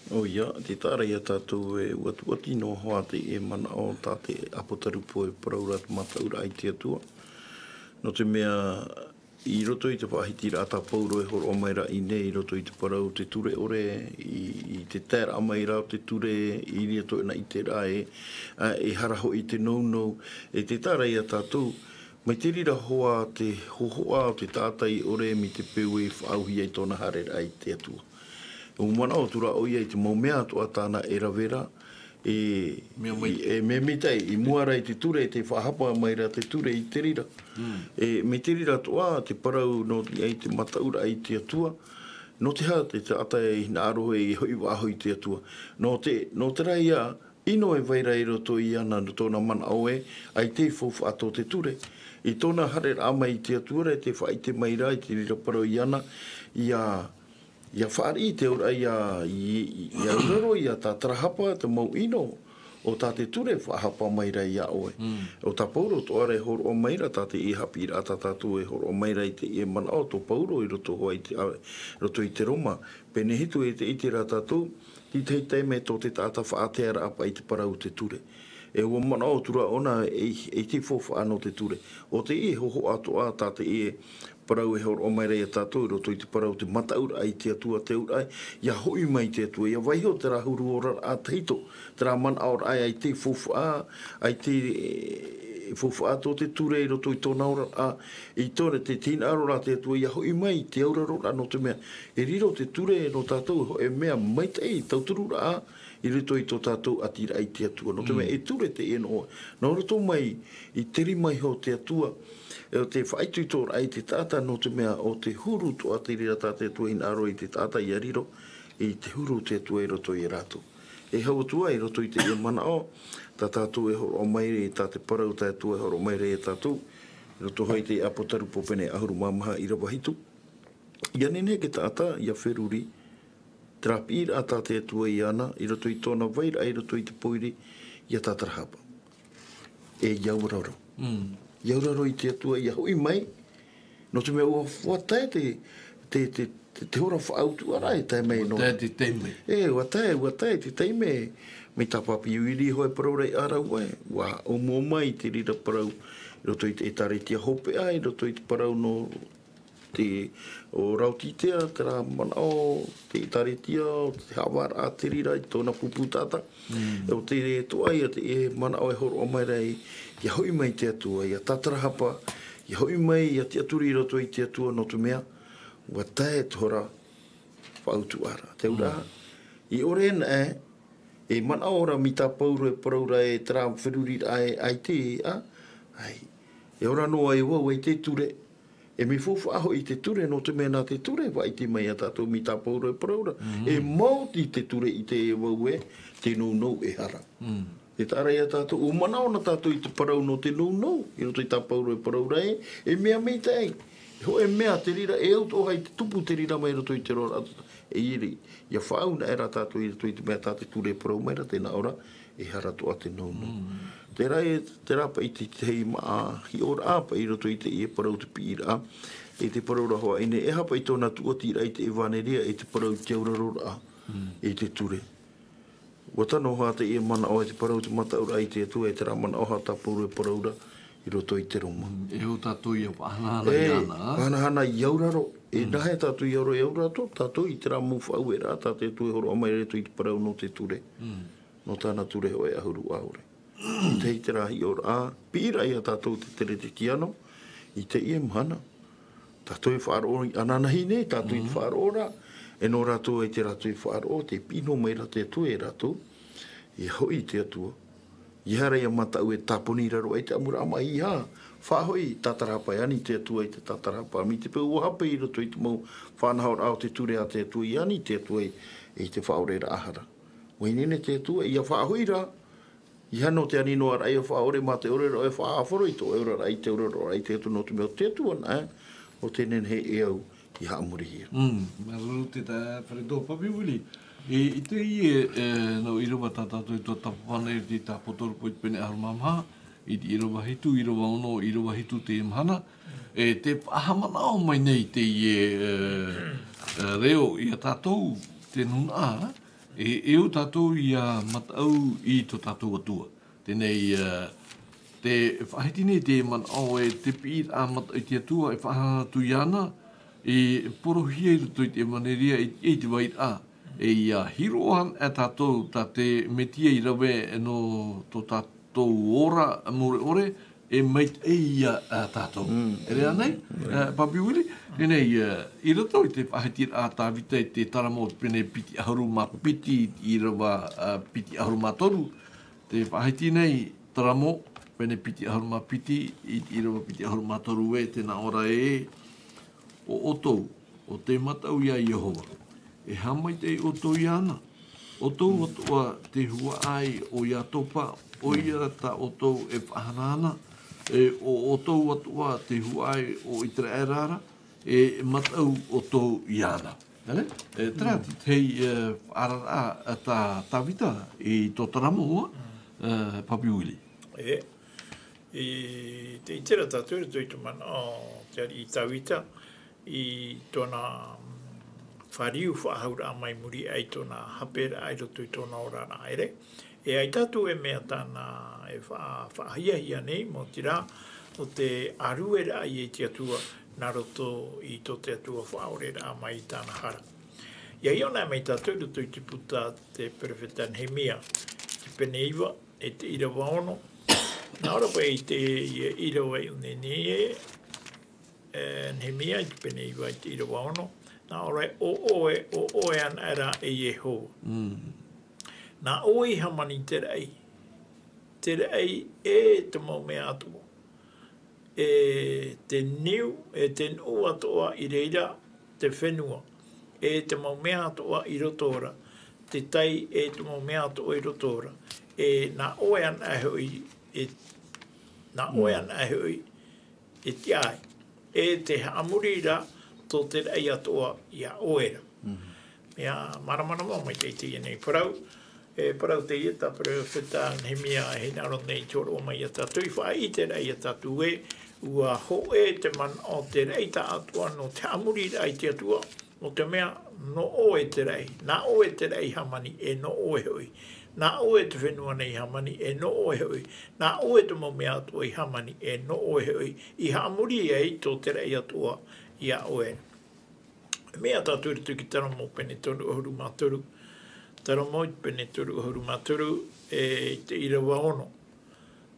ʻOia, tē taʻa ra ia tātou e ʻuatuʻati noa hoʻi te, e manaʻo tā te ʻāpōtarupo e parau ra te mataʻuraʻa i te Atua. Nō te mea, i roto i te faʻahitiraʻa tā Pauro e hōroʻa mai ra i ʻō nei i roto i te parau te ture ʻore, i, i te taeraʻa mai ra o te ture, i reira tō ʻena ʻiteraʻa e, ā, e hara hoʻi te nounou, e tē taʻa ra ia tātou, mai te reira hoʻi te hōhoʻa o te taʻata ʻore mai te peu e faʻaauhia i tōna haereraʻa i te Atua. ʻUa manaʻo atu ra ʻoia i te mau mea atoʻa tāna e rave ra, e, mea mai- e mea maitaʻi, i mua ra i te ture, tē faʻahapa mai ra te ture i te reira. Mm. E, mai te reira atoʻa, te parau nō niʻa i te mataʻuraʻa i te Atua, nō te aha te taʻata e hinaʻaro e hoʻi faʻahou i te Atua. Nō te, nō terā ia, ʻino e vai ra i roto iāna nō tōna manaʻo ē, ʻaita e faufaʻa tō te ture. I tōna haereraʻa mai i te Atua ra, tē faʻaʻite mai ra, i te reira parau iāna, ʻia, ʻia fāriʻi te auraʻa ʻia, i, i, ʻia auraro ia tātarahapa te mau ʻino, ʻo tā te ture faʻahapa mai ra ia ʻoe. Mm. ʻO tā Pauro atoʻa ra e hōroʻa mai ra, tā teie haʻapiʻiraʻa tā tātou e hōroʻa mai ra i teie manaʻo tō Pauro i roto hoʻi i te, ā, roto i te Roma. Pene hitu e tē ʻite ra tātou, tei tahi taime tō te taʻata faʻatearaʻa paʻi te parau te ture. E ʻua manaʻo atu ra ʻōna e, e te faufaʻa nō te ture. ʻO teie hōhoʻa atoʻa tā teie parau e hōroʻa mai ra ia tātou i roto i te parau te mataʻuraʻa i te Atua, te auraʻa, ʻia hoʻi mai te Atua, ʻia vaiiho terā huru oraraʻa tahito, terā manaʻoraʻa ʻaita e faufaʻa, ʻaita e faufaʻa tō te ture i roto i tōna oraraʻa, i tōna te, te hinaʻaro ra te Atua, ʻia hoʻi mai te auraroraʻa nō te mea, e riro te ture nō tātou e mea maitaʻi, tautururaʻa, i roto i tō tātou ʻatiraʻa i te Atua. Nō te mea, mm, e ture teie nō, nō roto mai i te rima iho o te Atua, e ʻo te faʻaitoitoraʻa i te taʻata, nō te mea ʻo te huru atoʻa te reira tā te Atua e hinaʻaro i te taʻata ʻia riro, i te huru o te Atua i roto ia rātou. E hau atu ā i roto i teie manaʻo, tā tātou e hōroʻa mai ra, tā te parau tā te Atua e hōroʻa mai ra ia tātou, i roto hoʻi i te ʻĀpōtarupo pene ʻahuru mā maha ʻīrava hitu. ʻIa nehenehe te taʻata, ʻia feruri, terā piʻiraʻa tā te Atua iāna, i roto i tōna vairaʻa, i roto i te pōiri, ʻia tātarahapa. E ʻia auraro. Mm. ʻIa auraro i te Atua, ʻia hoʻi mai. Nō te mea ʻua, ʻua tae te, te, te, te, te hora faʻautuʻaraʻa e tae mai nō. ʻUa tae te taime. E, ʻua tae, ʻua tae te taime. Mai tā Pāpīuiri hoʻi e parau ra ia rāua ē. ʻUa ʻōmuʻa mai te reira parau. I roto i te ʻĒtārētia hopeʻa, i roto i te parau nō te, ʻo Raotitea, terā manaʻo, te ʻĒtārētia, ʻo te haʻavāraʻa te reira i tōna pupu taʻata. Mm. ʻO te toʻa ia te, e manaʻo e hōroʻa mai ra i, ʻia hoʻi mai te Atua, ʻia tātarahapa, ʻia hoʻi mai, ʻia tiʻaturi i roto i te Atua nō te mea, ʻua tae te hora faʻautuʻaraʻa. Te auraʻa, mm, i ʻore anaʻe, e manaʻo ra mai tā Pauro e parau ra e terā feruriraʻa e ʻaita, ā, ʻaita. E ora noa ai vau ʻaita e ture, E mea faufaʻa hoʻi i te ture, nō te mea nā te ture e faʻaʻite mai iā tātou mai tā Pauro e parau ra. E maoti te ture i te e vau ē, te nounou e hara. Te taʻa ra iā tātou, ʻua manaʻo na tātou i te parau nō te nounou, i roto i tā Pauro e parau ra ē, e mea maitaʻi. E hōʻē mea te reira, e au atoʻa i te tupu te reira mai roto i te roaraʻa. E ʻere, ʻia faʻaau na e rā tātou i roto i te mea tā te ture e parau mai ra, tē nā ʻō ra, e hara atoʻa te nounou. Terā e, terā paʻi te, te hei maʻa hiʻoraʻa paʻi i roto i teie parau te piʻiraʻa. E te parau ra hoʻi nei, e aha paʻi tōna tuʻatiraʻa i te ʻevaneria, e te parau i te auraroraʻa, e te ture. ʻUa tano hoʻi teie manaʻo e te parau te mataʻuraʻa i te Atua, e terā manaʻo hoʻi tā Pauro e parau ra i roto i te Roma. E au tātou ʻia faʻahanahana iāna, ā? Faʻahanahana i auraro. E nāhea tātou i auraro, e auraro tātou i terā mau faʻaueraʻa tā te Atua e hōroʻa mai ra i te parau nō te ture. Nō tāna ture hōʻē ʻahuru ʻaore. Tei terā hiʻoraʻa, piʻiraʻa iā tātou te Teretetiano, i teie mahana. Tātou e faʻaroʻo ananahi nei, tātou i faʻaroʻo ra, e nō rātou ai te rātou e faʻaroʻo, tē piʻi noa mai ra te Atua iā rātou, ʻia hoʻi i te Atua. ʻEiaha rā ʻia mataʻu e tāponi i raro aʻe i te ʻamuraʻa maʻi, ʻeiaha. Faʻahoʻi, tātarahapa e ani te Atua i te tātarahapa. Mai te peu ʻua hape i roto i te mau faʻanahoraʻa o te ture a te Atua, ʻia ani te Atua i, i te faʻaoreraʻa hara. ʻUa ineine te Atua, ʻia faʻahoʻi ra, ʻeiaha nō te ani noa ra ʻia faʻaʻore mā te ʻōrero e faʻaʻāfaro i tō ʻoe oraraʻa i te oraraʻa i te Atua, nō te mea ʻo te Atua anaʻe, ʻo tē nehenehe e au ʻia haʻamorihia. Mm, māuruuru te taeaʻe Fredo. Papi Willie, i, i teie, e, nō ʻīrava tā tātou e tuatāpapa nei i te Tāpōtoropo i te pene ʻahuru mā maha, i te ʻīrava hitu, ʻīrava ono, ʻīrava hitu te mahana, e, tē faʻahaʻamanaʻo mai nei teie, e, e, reo iā tātou, te nūnaʻa, e, e au tātou ʻia mataʻu i tō tātou Atua. Teie nei, e, tē faʻahiti nei te manaʻo e te piʻiraʻa mataʻu i te Atua, e faʻahanahana atu iāna, e porohia i roto i te ʻevaneria, i, i te vairaʻa. E ʻia hiroʻa anaʻe tātou tā te Mesia i rave nō tō tātou ora mure ʻore, e maitaʻi ia, a, tātou. Mm. E rave ānei, mm, a, Papi Willie? Teie nei, a, i roto i te faʻahitiraʻa a Tāvita i te Taramo pene piti ʻahuru mā piti, ʻīrava, a, piti ʻahuru mā toru. Tē faʻahiti nei Taramo pene piti ʻahuru mā piti, i te ʻīrava piti ʻahuru mā toru ē, tē nā ʻō ra ē, ʻo ʻoutou, ʻo tē mataʻu ia Iehova, e haʻamaitaʻi ʻoutou iāna. ʻOutou atoʻa te huaʻai o Iatopa, ʻoia tā ʻoutou e faʻahanahana, e ʻo ʻoutou atoʻa te huaʻai o Iteraera ra, e mataʻu ʻoutou iāna. Nā reira, e, terā te, te, e, faʻaararaʻa tā Tāvita i tō Taramo, e, Papi Willie. E, i te, i terā tātou i roto i te manaʻo o te ariʻi Tāvita, i tōna, mm, fāriu faʻahauraʻa mai muri aʻe i tōna haperaʻa i roto i tōna oraraʻa, ʻere. E ʻaita atu e mea tāna e faʻa-, faʻahiahia nei, maoti rā, ʻo te ʻārueraʻa ia i te Atua, nā roto i tō te Atua faʻaoreraʻa mai i tāna hara. ʻIa hiʻo anaʻe mai tātou i roto i te puta a te perofeta Nehemia, te pene iva, e te ʻīrava ono. Nā ʻō ra paʻi i te, i te ʻīrava i ʻō nei ē, e, Nehemia i te pene iva i te ʻīrava ono. Nā ʻō ra ē, ʻo ʻoe, ʻo ʻoe anaʻe rā e Iehova. Mm. Nā ʻoe i hāmani i te raʻi, te raʻi e te mau mea atoʻa. E te niu, e te nuʻu atoʻa i reira te fenua, e te mau mea atoʻa i roto ra, te tai e te mau mea atoʻa i roto ra, e nā ʻoe anaʻe hoʻi, e nā ʻoe, mm, anaʻe hoʻi, e tiʻa ai, e tē haʻamori ra tō te raʻi atoʻa iā ʻoe ra. Mm. Mea māramarama maitaʻi teie nei parau, e parau teie tā perofeta Nehemia e hinaʻaro nei i te hōroʻa mai iā tātou, i faʻaʻite ra iā tātou ē, ʻua hōʻē te manaʻo o te raʻi tāʻātoʻa nō te haʻamoriraʻa i te Atua, nō te mea, nō ʻoe te raʻi, nā ʻoe te raʻi i hāmani, e nō ʻoe hoʻi, nā ʻoe te fenua nei i hāmani, e nō ʻoe hoʻi, nā ʻoe te mau mea atoʻa i hāmani, e nō ʻoe hoʻi, i haʻamori ai tō te raʻi atoʻa iā ʻoe. Mea tātou i roto i te Taramo pene toru ʻahuru mā toru, Taramo i te pene toru ʻahuru mā toru, e, i te ʻīrava ono.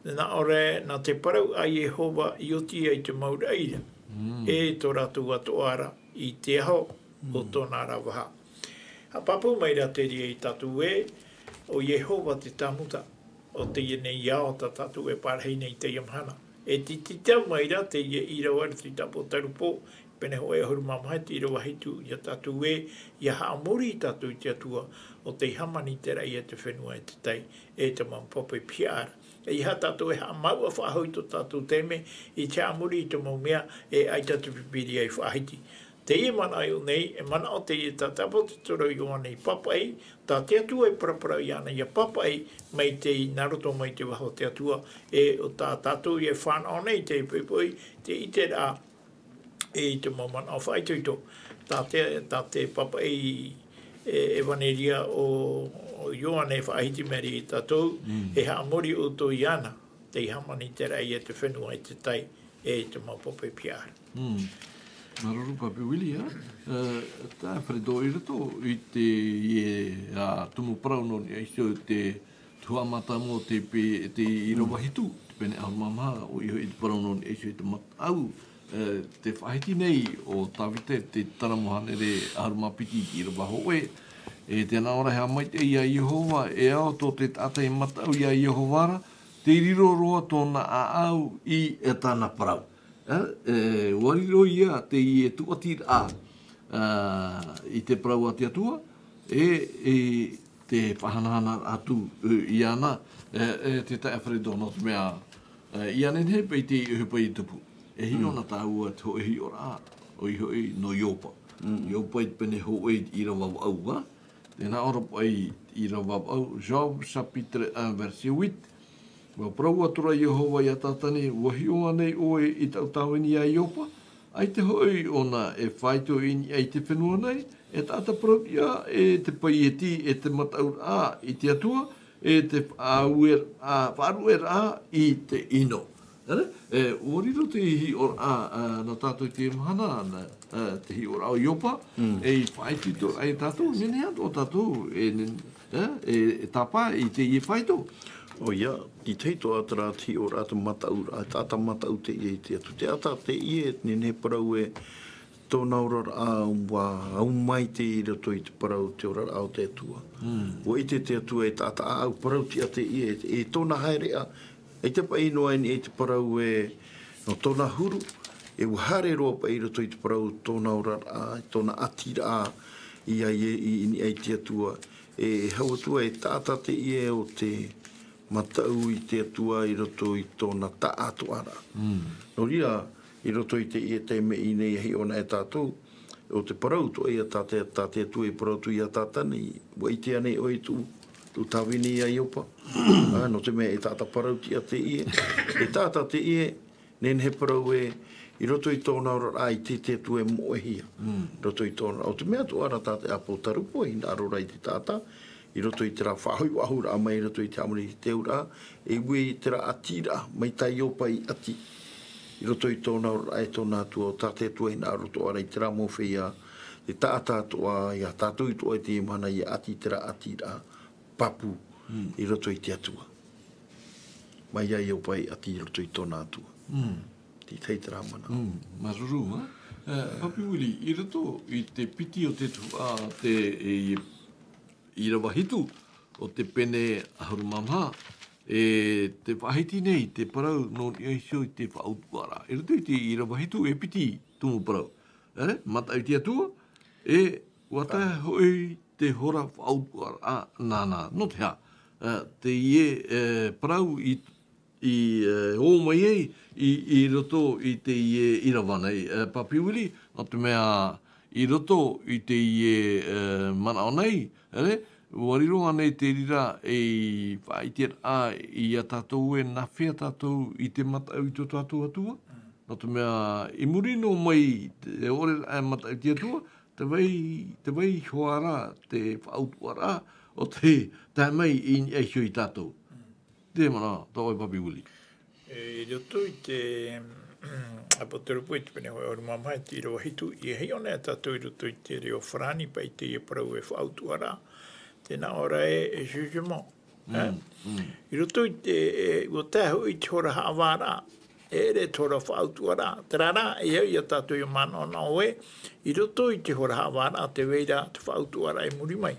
Nā ʻō ra, nā te parau a Iehova i oti ai te mau raʻi ra, mm, e tō rātou atoʻa ra i te aho o, mm, tōna ra vaha. Haʻapāpū mai rā te reira iā tātou ē, ʻo Iehova te Tāmuta o teie nei ao tā tātou e parahi nei i teie mahana. E tītau mai ra teie ʻīrava i te tāpōtarupo, pene hōʻē ʻahuru mā maha te ʻīrava hitu, ia tātou ē, ia haʻamori tātou i te Atua, ʻo tei hāmani te raʻi a te fenua e te tai, e te mau papa i pihaʻa ra. E ʻeiaha tātou e haʻamau ʻa faʻahou i tō tātou taime, i te haʻamori i te mau mea, e ʻaita te Pīpīria i faʻahiti. Teie manaʻo nei, e manaʻo teie tā te ʻāpōsetolo Ioane i pāpaʻi, tā te Atua e paraparau iāna ia pāpaʻi, mai te, nā roto mai te vāhi o te Atua, e ʻo tā tātou ia fānaʻo nei, te poʻipoʻi, te ʻiteraʻa, e i te mau manaʻo faʻaitoito. Tā te, tā te pāpaʻi, e, ʻevaneria o, o Ioane e faʻahiti mai ra ia tātou, e haʻamori ʻoutou iāna, tei hāmani te raʻi a te fenua e te tai, e te mau papa i pihaʻa ra. Mm. Māuruuru Papi Willie, ā. Ā, tā Fredo i roto i te, e, ā, tumu parau nō niʻa iho i te tuhaʻa mātāmua o te pe-, te ʻīrava hitu, te pene ʻahuru mā maha, ʻoia hoʻi te parau nō niʻa iho i te mataʻu, ā, tē faʻahiti nei ʻo Tāvita i te Taramo hānere ʻahuru mā piti i te ʻīrava hōʻē. E tē nā ʻō ra, e haʻamaitaʻi ia Iehova, e ao tō te taʻata e mataʻu ia Iehova ra, tei riro roa tōna ʻāʻau i tāna parau. Ā, e, ʻua riro ia teie tūʻatiraʻa, ā, i te parau a te Atua, e, e te faʻahanahana atu, e, iāna, e, e, te taeaʻe Fredo, nō te mea, e, ia nehenehe paʻi te ʻohipa i tupu. E hiʻo na tāua te hōʻē hiʻoraʻa, ʻoia hoʻi nō Iopa. Mm. Iopa i te pene hōʻē i te ʻīrava vaʻu, ā? Tē nā ʻō ra paʻi i te ʻīrava vaʻu, Job chapitre un, verset huit. ʻUa parau atu ra Iehova ia Tātane, ʻua hiʻo ānei ʻoe i taʻu tāvini ia Iopa? ʻAita hoʻi ʻōna e faito i niʻa i te fenua nei, e taʻata parauʻtiʻa, e te paieti, e te mataʻuraʻa i te Atua, e te faʻaue-, ā, faʻarueraʻa i te ʻino. Ere? E, ʻua riro te hiʻoraʻa, ā, nā tātou i teie mahana, nā, ā, te hiʻoraʻa o Iopa, e i faʻaitoitoraʻa ia tātou, nehenehe atoʻa tātou, e, ne-, ā, e, e tāpae i teie faito. ʻOia, i te hito atoʻa te hiʻoraʻa te mataʻuraʻa, taʻata mataʻu teie i te Atua. Te taʻata teie, nehenehe parau ē, tōna oraraʻa ʻua au maitaʻi i roto i te parau te oraraʻa o te Atua. Mm. ʻUa ʻite te Atua e taʻata ʻāʻau parauʻtiʻa teie, e, e tōna haereʻa, ʻaita paʻi noa i niʻa i te parau ē, nō tōna huru, e ʻua haere roa paʻi i roto i te parau tōna oraraʻa, tōna ʻatiraʻa, i ai e, i, i niʻa i te Atua. E, e hau atu ā e taʻata teie ʻo tē mataʻu i te Atua i roto i tōna taʻatoʻaraʻa. Mm. Nō reira, i roto i teie taime i ʻō nei e hiʻo na e tātou, ʻo te parau atoʻa ia tā te, tā te Atua i parau atu ia Tātane, ʻua ʻite ānei ʻoe i tuʻu, tuʻu tāvini ia Iopa? Ā, nō te mea e taʻata parauʻtiʻa teie, e taʻata teie, nehenehe parau ē, i roto i tōna oraraʻa ʻaita te Atua e moʻehia. Mm. I roto i tōna, ʻo te mea atoʻa ra tā te ʻāpōsetolo Paulo e hinaʻaro ra i te taʻata, i roto i terā faʻahoʻi faʻahou ra mai i roto i te hāmani i te auraʻa, e ui i terā ʻatiraʻa, mai tā Iopa i ʻati. I roto i tōna oraraʻa e tōna Atua, ʻo tā te Atua e hinaʻaro atoʻa ra i terā mau feiā, te taʻata atoʻa, ia tātou atoʻa i teie mahana ia ʻati i terā ʻatiraʻa, pāpū, mm, i roto i te Atua. Mai ia Iopa i ʻati i roto i tōna Atua. Mm. Te tahi terā manaʻo. Mm, māuruuru, ā. E, Papi Willie, i roto i te piti o te tuhaʻa, te, e, ʻīrava hitu o te pene ʻahuru mā maha, e tē faʻahiti nei te parau nō niʻa iho i te faʻautuʻaraʻa. I roto i te ʻīrava hitu e piti tumu parau. E, mataʻu i te Atua, e, ʻua tae hoʻi te hora faʻautuʻaraʻa nāna. Nō te aha? E, teie, e, parau i, i, e, ō mai ai, i, i roto i teie ʻīrava nei, e, Papi Willie, nō te mea i roto i teie, e, manaʻo nei, ere, ʻua riro ānei te reira ei faʻaʻiteraʻa ia tātou ē nā hea tātou i te mataʻu i tō tātou Atua? Mm. Nō te mea, i muri noa mai te ʻore e mataʻu i te Atua, tē vai, tē vai hoʻi ra te faʻautuʻaraʻa ʻo tē tae mai i niʻa iho ia tātou. Mm. Te manaʻo, tā ʻoe Papi Willie. E, i roto i te, ʻāpōsetolo Paulo i te pene hōʻē ʻahuru mā maha i te ʻīrava hitu, ʻia hiʻo na e tātou i roto i te reo farāni paʻi teie parau e faʻautuʻaraʻa, tē nā ʻō ra ē, e jugement. Mm, mm. I roto i te, e, ʻua tae hoʻi i te hora haʻavāraʻa, e ʻere te hora faʻautuʻaraʻa. Terā rā, e au ia tātou ʻia manaʻo ē, i roto i te hora haʻavāraʻa, tē vai ra te faʻautuʻaraʻa i muri mai.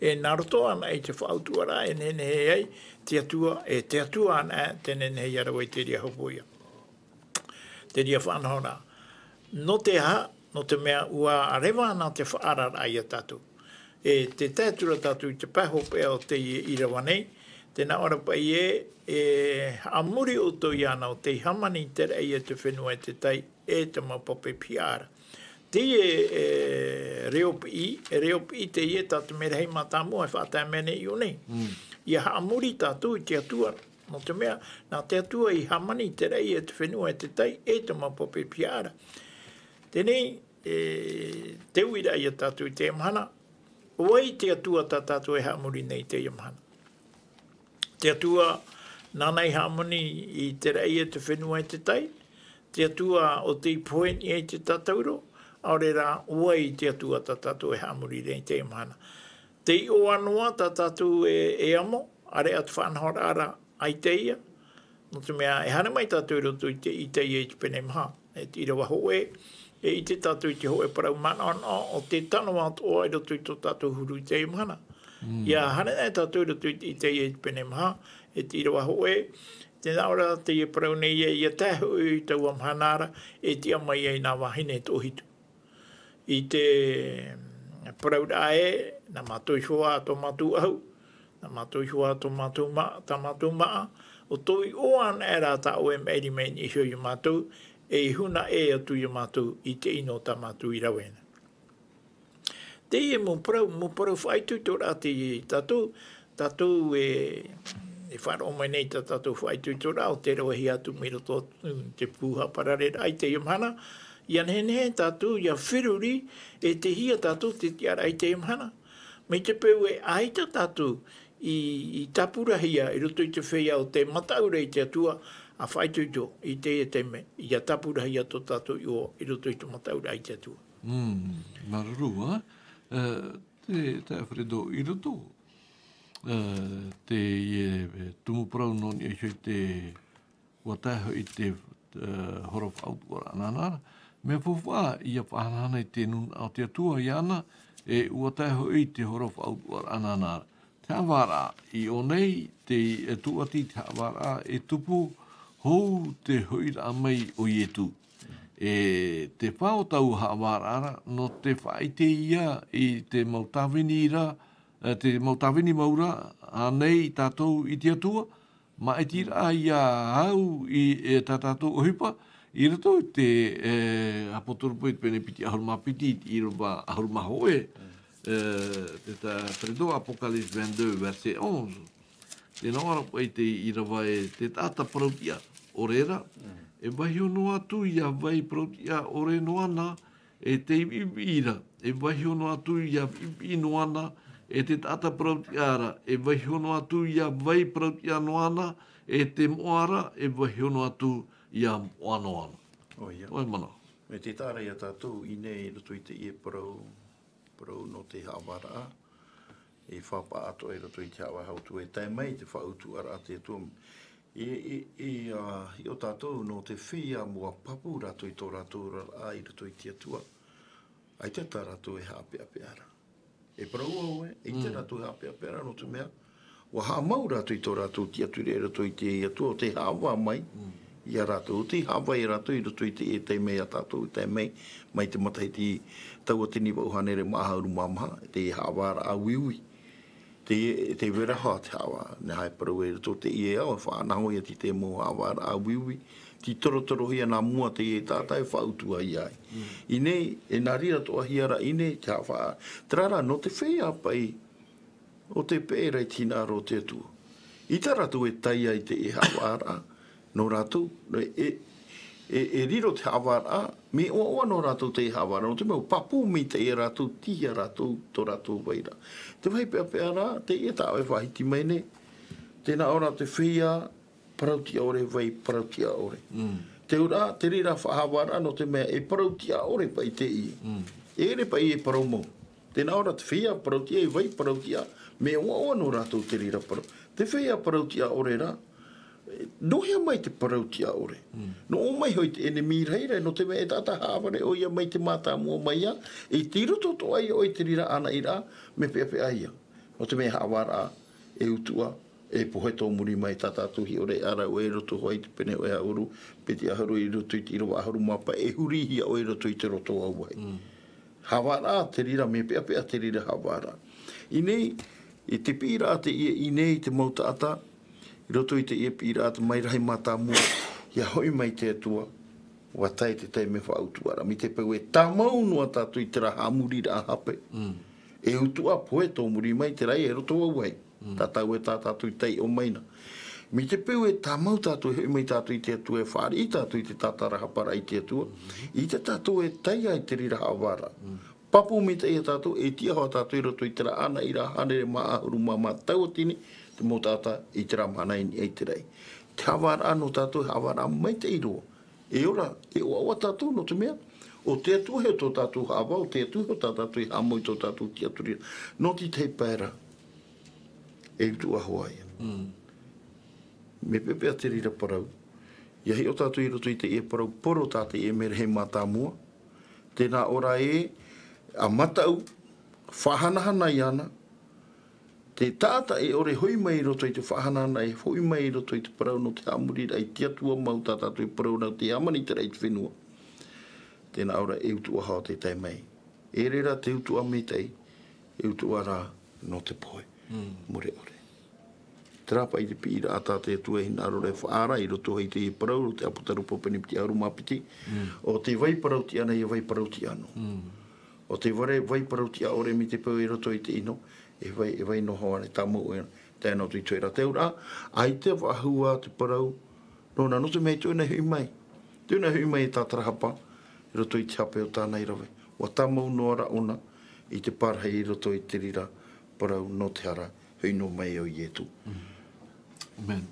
E nā roto anaʻe i te faʻautuʻaraʻa e nehenehe ai te Atua, e te Atua anaʻe tē nehenehe ia rave i te reira hopoiʻa. Te reira faʻanahoraʻa. Nō te aha, nō te mea ʻua reva ana te faʻaararaʻa ia tātou. E te tae atu ra tātou i te pae hopeʻa o teie ʻīrava nei, tē nā ʻō ra paʻi ē, e haʻamori ʻoutou iāna ʻo tei hāmani i te raʻi e te fenua e te tai, e te mau pape pihaʻa ra. Teie, e, reo piʻi, e reo piʻi teie tā te merahi mātāmua e faʻatae mai nei i ʻō nei. Ia haʻamori tātou i te Atua, nō te mea, nā te Atua i hāmani i te raʻi e te fenua e te tai, e te mau pape pihaʻa ra. Teie nei, e, te uiraʻa ia tātou i teie mahana, ʻo vai te Atua tā tātou e haʻamori nei i teie mahana? Te Atua, nāna i hāmani i te raʻi e te fenua e te tai, te Atua ʻo tei pohe niʻa i te tātauro, ʻaore rā, ʻo vai te Atua tā tātou e haʻamori nei i teie mahana? Te iʻoa noa tā tātou e, e amo, ʻāreʻa te faʻanahoraʻa ra, ʻaita ia, nō te mea, e haere mai tātou i roto i te Isaia i te pene maha, e te ʻīrava hōʻē, e ʻite tātou i te hōʻē parau manaʻonaʻo, ʻo tē tano atoʻa i roto i tō tātou huru i teie mahana. Ia haere nei tātou i roto i te Isaia i te pene maha, e te ʻīrava hōʻē, tē nā ʻō ra teie parau nei ē, ia tae hoʻi i taua mahana ra, e tiʻa mai ai nā vahine e toʻohitu. I te, mm, parauraʻa ē, nā mātou iho ā tō mātou ʻahu, nā mātou iho ā tō mātou ma-, tā mātou māʻa, ʻo tō iʻoa anaʻe rā tā ʻoe e maʻiri mai niʻa iho ia mātou, e huna ʻē atu ia mātou i te ʻino tā mātou i rave na. Teie mau parau, mau parau faʻaitoitoraʻa teie ia tātou, tātou e, e faʻaroʻo mai nei tā tātou faʻaitoitoraʻa, ʻo tē ravehia atu mai roto atu i te pū haʻaparareraʻa i teie mahana, ʻia nehenehe tātou ʻia feruri, e tei hea tātou te tiʻaraʻa i teie mahana. Mai te peu ē ʻaita tātou i, i tāpurahia i roto i te feiā ʻo tē mataʻu ra i te Atua, ʻa faʻaitoito i teie taime, ʻia tāpurahia tō tātou iʻoa i roto i te mataʻuraʻa i te Atua. Mm, māuruuru, ā. E, te, te Alfredo i roto. E, te, e, e, tumu parau nō niʻa iho i te, ʻua tae hoʻi te, e, horo faʻautuʻaraʻa nāna ra. Mea faufaʻa, ʻia faʻahanahana i te nūnaʻa o te Atua iāna, e ʻua tae hoʻi te horo faʻautuʻaraʻa nāna ra. Te haʻavāraʻa, i ʻō nei, te, e tūʻati te haʻavāraʻa, e tupu, hou te hoʻiraʻa mai o Ietu. E te fā o taua haʻavāraʻa ra, nō te faʻaʻite ia i te mau tāvini ra, e te mau tāvini mau ra, ānei tātou i te Atua, māʻitiraʻa ia au i, e tā tātou ʻohipa, i roto i te, e, ʻApotarupo i te pene piti ʻahuru mā piti, i te ʻīrava ʻahuru mā hōʻē, e, te tā, te redo Apocalypse vingt-deux, verset onze. Tē nā ʻō ra paʻi te ʻīrava ē, te taʻata parautiʻa ʻore ra, e vaiiho noa atu ʻia vai parautiʻa ʻore noa na, e te ʻiviʻivi ra, e vaiiho noa atu ʻia ʻiviʻivi noa na, e te taʻata parautiʻa ra, e vaiiho noa atu ʻia vai parautiʻa noa na, e te moʻa ra, e vaiiho noa atu ʻia moʻa noa na. ʻOia. ʻOe manaʻo. E te taʻa ra ia tātou i ʻō nei i roto i teie parau, parau nō te haʻavāraʻa, e fāpaʻa atoʻa i roto i te haʻavāraʻa ʻo te Atua, e tae mai te faʻautuʻaraʻa a te Atua. I, i, i, ā, i ʻō tātou nō te feiā ʻua pāpū rātou i tō rātou oraraʻa i roto i te Atua. ʻAita tā rātou e haʻapeʻapeʻa ra. E parau au ē, ʻaita rātou e haʻapeʻapeʻa ra nō te mea, ʻua haʻamau rātou i tō rātou tiʻaturi i roto i te Atua, ʻo tē haʻavā mai ia rātou, ʻo tē haʻavā ia rātou i roto i te, e tae mai ia tātou, e tae mai, mai te matahiti tauatini vaʻu hānere mā ʻahuru mā maha, te haʻavāraʻa uiui. Te, te veraha te haʻavā, nehenehe e parau i roto teie ao, e faʻanaho ia te mau haʻavāraʻa uiui, tei torotorohia nā mua teie taʻata e faʻautuʻa ai. I ʻō nei, e nā reira atoʻa hia ra i ʻō nei, te haʻavā, terā rā, nō te feiā paʻi, ʻo te peʻe ra i te hinaʻaro o te Atua. ʻAita rātou e tae ai i te haʻavāraʻa, nō rātou, e, e, e, e riro te haʻavāraʻa, mea ʻoaʻoa nō rātou te haʻavāraʻa, nō te mea ʻua pāpū maitaʻi ia rātou, tihi ia rātou, tō rātou vai ra. Te vāhi peʻapeʻa rā, teie tā ʻoe e faʻahiti mai nei, tē nā ʻō ra te feiā, parautiʻa ʻore, vai parautiʻa ʻore. Te auraʻa, te reira faʻahaʻavāraʻa nō te mea e parautiʻa ʻore paʻi teie. E ʻere paʻi e parau mau. Tē nā ʻō ra te feiā parautiʻa, e vai parautiʻa, mea ʻoaʻoa nō rātou te reira parau. Te feiā parautiʻa ʻore rā, e, nō hea mai te parautiʻa ʻore? Nō ʻō mai hoʻi te ʻenemi rahi ra, nō te mea e taʻata haʻavare ʻoia mai te mātāmua mai ā, e tei roto atoʻa ia ʻoe i te reira anaʻiraʻa, mea peʻapeʻa ia. Nō te mea haʻavāraʻa, e utuʻa, E pohe tō muri mai tā tātou hiʻoraʻa ʻāraʻuaʻe i roto hoʻi i te pene hōʻē ʻahuru, piti ʻahuru i roto i te ʻīrava ʻahuru mā pae, e hurihia ʻoe i roto i te roto vauvahi. Haʻavāraʻa te reira, mea peʻapeʻa te reira haʻavāraʻa. I ʻō nei, i te piʻiraʻa teie, i ʻō nei te mau taʻata, i roto i teie piʻiraʻa te mau rahi mātāmua, ʻia hoʻi mai te Atua, ʻua tae te taime faʻautuʻaraʻa. Mai te peu e tāmau noa tātou i terā haʻamoriraʻa hape, e utuʻa pohe tō muri mai te reira e roto vauvahi. Tātou e tā tātou i taiʻo mai na. Mai te peu e tāmau tātou e hoʻi mai tātou i te Atua, e fāriʻi tātou i te tātarahaparaʻa i te Atua, ʻaita tātou e tae ai te reira haʻavāraʻa. Pāpū maitaʻi ia tātou, e tiʻa hoʻi tātou i roto i terā ʻānaʻiraʻa hānere mā ʻahuru mā, mā tauatini te mau taʻata i terā mahana i niʻa i te raʻi. Te haʻavāraʻa nō tātou, haʻavāraʻa maitaʻi roa. E ora, e ʻoaʻoa tātou nō te mea, ʻo te Atua hoʻi tō tātou haʻavā, ʻo te Atua hoʻi tā tātou i haʻamau i tō tātou tiʻaturiraʻa. Nō te tahi pae ra, e utuʻa hoʻi ia. Mea peʻapeʻa te reira parau. ʻIa hiʻo tātou i roto i teie parau poro tā teie merahi mātāmua. Tēnā ʻō ra ē, ʻa Mataʻu, faʻahanahana iāna, te taʻata e ʻore hoʻi mai i roto i te faʻahanahana, e hoʻi mai i roto i te parau nō te haʻamoriraʻa i te Atua mau tā tātou e parau nā te hāmani i te raʻi i te fenua. Tēnā ʻō ra e utuʻa hoʻi te tae mai. E reira te utuʻa maitaʻi, e utuʻa rā nō te pohe. Mure ʻore. Terā paʻi te piʻiraʻa tā te Atua e hinaʻaro ra e faʻaara i roto i teie parau, o te ʻApotarupo pene piti ʻahuru mā piti. ʻO te vai parau tiʻa na, ʻia vai parau tiʻa noa. ʻO te vai, vai parau tiʻa ʻore mai te peu i roto i te ʻino, e vai, e vai noa hoʻi ʻana tāmau ʻoe, tae noa atu i te hōʻē ra te auraʻa, ʻaita e faʻahou te parau, nōna nō te mea ʻaita ʻoe na hoʻi mai. ʻAita ʻoe na hoʻi mai e tātarahapa, i roto i te hape o tāna i rave. ʻUa tāmau noa ra ʻōna i te parahi i roto i te reira parau nō te hara, hoʻi noa mai ʻo Ietu. Amen.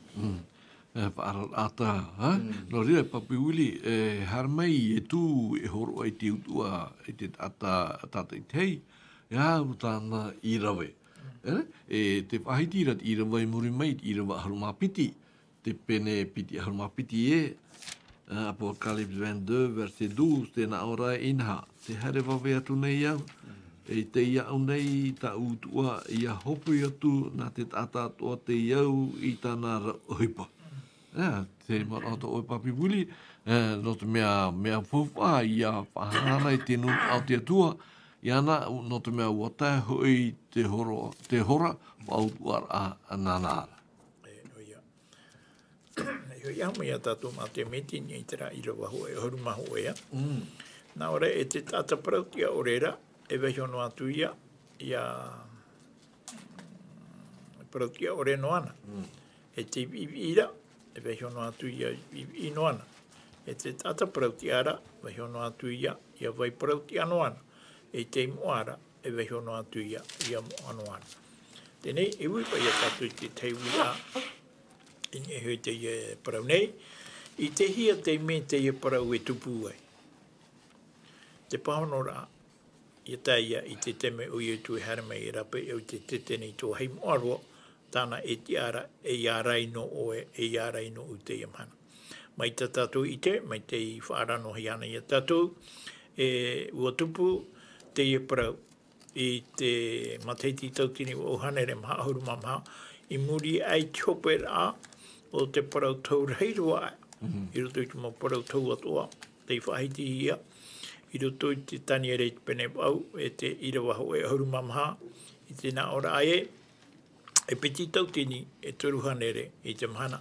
E, faʻaararaʻa, ā? Nō reira, Papi Willie, e, haere mai Ietu e hōroʻa i te utuʻa, i te taʻata, taʻata ʻītahi, e aha tāna i rave. E, e te faʻahiti ra te ʻīrava i muri mai, te ʻīrava ʻahuru mā piti, te pene piti ʻahuru mā piti ē, Apocalypse vingt-deux, verset douze, tēnā ʻō ra e inaha, tē haere vave atu nei au, e tei iāʻu nei tāʻu utuʻa, ʻia hope atu nā te taʻata atoʻa tei au i tāna ra-, ʻohipa. E, te manaʻo atoʻa ʻoe Papi Willie, e, nō te mea, mea faufaʻa ʻia faʻahanahana i te nūnaʻa o te Atua, iāna, nō te mea ʻua tae hoʻi te horo, te hora, faʻautuʻaraʻa nāna ra. E, ʻoia. E hoʻi mai ia tātou mā te miti i terā ʻīrava hōʻē, ʻahuru mā hōʻē, ā. Nā ʻō ra e te taʻata parau tiʻa ʻore ra, e vaiiho noa atu ia, ʻia, parau tiʻa ʻore noa na. E te viʻiviʻi ra, e vaiiho noa atu ia viʻiviʻi noa na. E te taʻata parau tiʻa ra, vaiiho noa atu ia, ʻia vai parau tiʻa noa na. E te moʻa ra, e vaiiho noa atu ia, ʻia moʻa noa na. Teie nei, e ui paʻi ia tātou i te tahi uiraʻa, i niʻa iho i teie parau nei, i te hia taime teie parau e tupu ai. Te pāhonoraʻa, ʻia tae ia i te taime ʻo Ietu e haere mai e rāpae i te tetene i te vāhi moʻa roa, tāna e tiʻa ra, e ʻia ārai noa ʻoe, e ʻia ārai noa ʻoe i teie mahana. Mai tā tātou i ʻite, mai tei faʻaara noa hia ana ia tātou, e, ʻua tupu teie parau i te matahiti tauatini vaʻu hānere maha ʻahuru mā maha, i muri aʻe i te hoperaʻa o te parau tau rahi roa aʻe. I roto i te mau parau tau atoʻa, tei faʻahitihia, i roto i te Taniera i te pene vaʻu, e te ʻīrava hōʻē ʻahuru mā maha, i te nāʻōraʻa ē, e piti tauatini, e toru hānere i te mahana,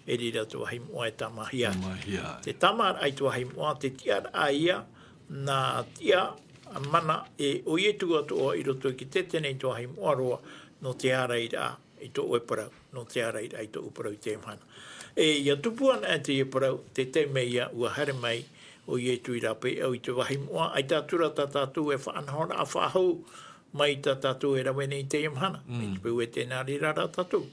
e riro te vāhi moʻa e tāmāhia. Tāmāhia. Te tāmāraʻa i te vāhi moʻa, te tiʻaraʻa ia, nā tiʻa, mana, e ʻo Ietu atoʻa i roto i te tetene i te vāhi moʻa roa, nō te ārairaʻa i tō ʻoe parau, nō te ārairaʻa i tōʻu parau i teie mahana. E, ʻia tupu ana teie parau, te taime ia ʻua haere mai ʻo Ietu i rāpae i te vāhi moʻa, ʻaita atu ra tā tātou e faʻanahoraʻa faʻahou, mai tā tātou e rave nei i teie mahana. Mai te peu e tē nā reira ra tātou.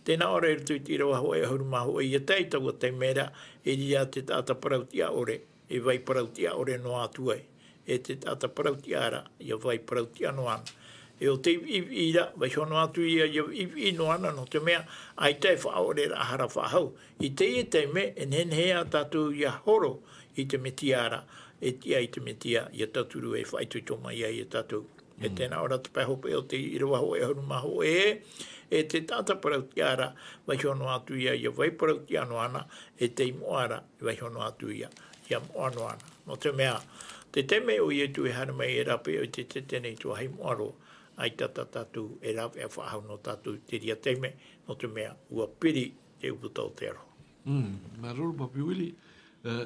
Tēnā ʻō ra i roto i te ʻīrava hōʻē ʻahuru mā hōʻē, ʻia tae i taua taime ra, e riro te taʻata parau tiʻa ʻore, e vai parau tiʻa ʻore noa atu ai. E te taʻata parau tiʻa ra, ʻia vai parau tiʻa noa na. E ʻo te viʻiviʻi ra, vaiiho noa atu ia, ʻia viʻiviʻi noa na, nō te mea, ʻaita e faʻaʻoreraʻa hara faʻahou. I teie taime, e nehenehe ā tātou ʻia horo i te Metia ra, e tiʻa i te Metia, ʻia tauturu e faʻaitoito mai ai ia tātou. E tēnā ora te pae hopeʻa o te ʻīrava hōʻē ʻahuru mā hōʻē, e te taʻata parau tiʻa ra, vaiiho noa atu ia, ia vai parau tiʻa noa na, e tei moʻa ra, vaiiho noa atu ia, ia moʻa noa na. Nō te mea, te taime ʻo Ietu e haere mai e rāveʻa i te tete nei tuahine moʻa roa, ʻaita tā tātou e rāveʻa faʻahou nō tātou i te reira taime, nō te mea, ʻua piri te ʻūputa o te aroha. Mm, māuruuru, Papi Willie. Eh,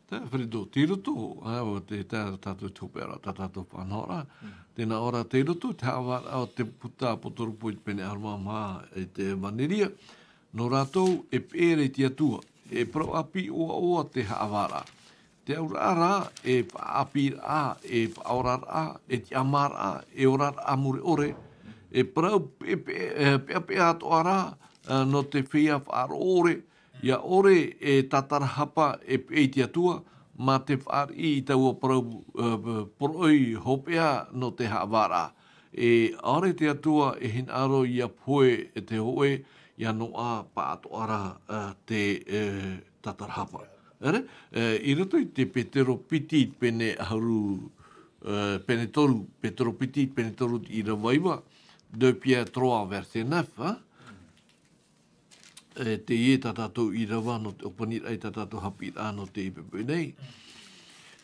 tā Fredo, tei roto, ā, o te, tā tātou te hopeʻa ra, tā tātou faʻanahoraʻa. Mm. Tēnā ora tei roto, te haʻavāraʻa o te puta ʻāpōsetolo Pauro i te pene ʻahuru mā maha, i te ʻEvaneria. Nō rātou, e peʻe ra i te Atua, e parau ʻāpī ʻoaʻoa te haʻavāraʻa. Te auraʻa ra, e faʻaʻāpīraʻa, e faʻaoraraʻa, e tiʻamāraʻa, e oraraʻa mure ʻore, e parau pe-, pe-, e peʻapeʻa atoʻa ra, ā, nō te feiā faʻaroʻo ʻore, ʻia ʻore e tātarahapa e peʻe i te Atua, mā te fāriʻi i taua parau, ā, poroʻi hopeʻa nō te haʻavāraʻa. E ʻaore te Atua e hinaʻaro ʻia pohe te hōʻē, ʻia noaʻa pāʻatoʻa ra, ā, te, e, tātarahapa. ʻEre, e, i roto i te Petero piti pene ʻahuru, e, pene toru, Petero piti pene toru i te ʻīrava iva, deux Pierre trois verset neuf, ā? E, teie tā tātou ʻīrava nō te ʻōpaniraʻa i tā tātou haʻapiʻiraʻa nō teie poʻipoʻi nei.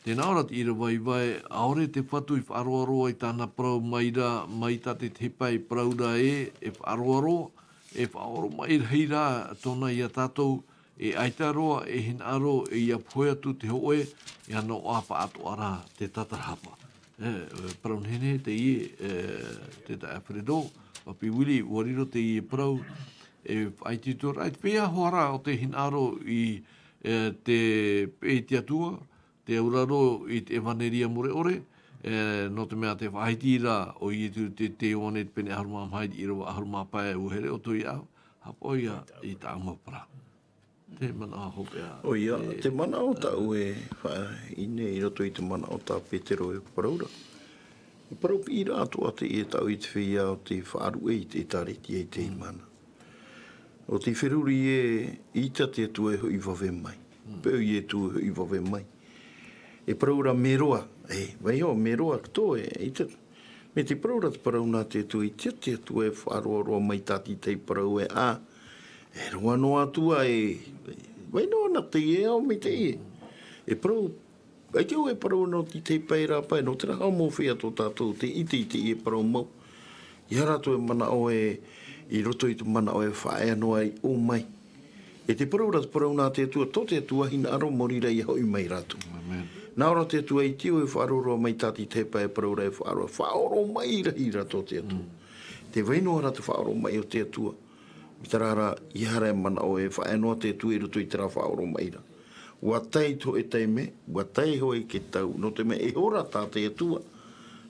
Tēnā ora te ʻīrava iva ē, ʻaore te Fatu i faʻaroaroa i tāna parau mai ra, mai tā te tahi pae parau ra ē, e faʻaroaroa, e faʻaoromaʻi rahi ra tōna ia tātou, e ʻaita roa e hinaʻaro e ʻia pohe atu te hōʻē, ʻia noaʻa pāʻatoʻa ra te tātarahapa. E, e, parau nehenehe teie, e, te taeaʻe Fredo, Papi Willie, ʻua riro teie parau, e faʻaitoitoraʻa i te feiā hoʻi ra o te hinaʻaro i, e, te peʻe i te Atua, te auraro i te ʻEvaneria mure ʻore, e, nō te mea te faʻahiti ra ʻo Ietu te, te Ioane te pene ʻahuru mā maha i te ʻīrava ʻahuru mā pae, ʻua here ʻoutou ia, haʻapaʻo ia i tāʻu mau parau. Te manaʻo hopeʻa. ʻOia, e, te manaʻo tāʻu e faʻaʻite i roto i te manaʻo tā Petero e parau ra. E parau piʻiraʻa atoʻa teie tāʻu i te feiā o te faʻaruʻe i te ʻĒtārētia i teie mahana. ʻO tei feruri ē, ʻeita te Atua e hoʻi vave mai. Mm. Peu Ietu e hoʻi vave mai. E parau ra mea roa, e, vaiiho, mea roa atoʻa e, ʻeita. Mai te parau ra te parau nā te Atua, ʻeita te Atua e faʻaroaroa mai tā te tahi parau ē, ā, e roa noa atu ā e, vai noa na teie ao mai teie. E parau, ʻaita e parau nō te tahi pae ra pae, nō terā haʻamau feiā tō tātou, te ʻite i teie parau mau. ʻEiaha rātou e manaʻo ē, i roto i te manaʻo e faʻaea noa i ʻō mai. E te parau ra te parau nā te Atua, tō te Atua hinaʻaro maori ra ʻia hoʻi mai rātou. Amen. Nā ʻō ra te Atua i te ʻō e faʻaroaroa mai tā te tahi pae parau ra e faʻaroa, faʻaoromaʻi rahi ra tō te Atua. Mm. Tē vai noa ra te faʻaoromaʻi o te Atua. Mai terā ra, ʻeiaha e manaʻo e faʻaea noa te Atua i roto i terā faʻaoromaʻi ra. ʻUa tae te hōʻē taime, ʻua tae hoʻi te tau, nō te mea e hora tā te Atua.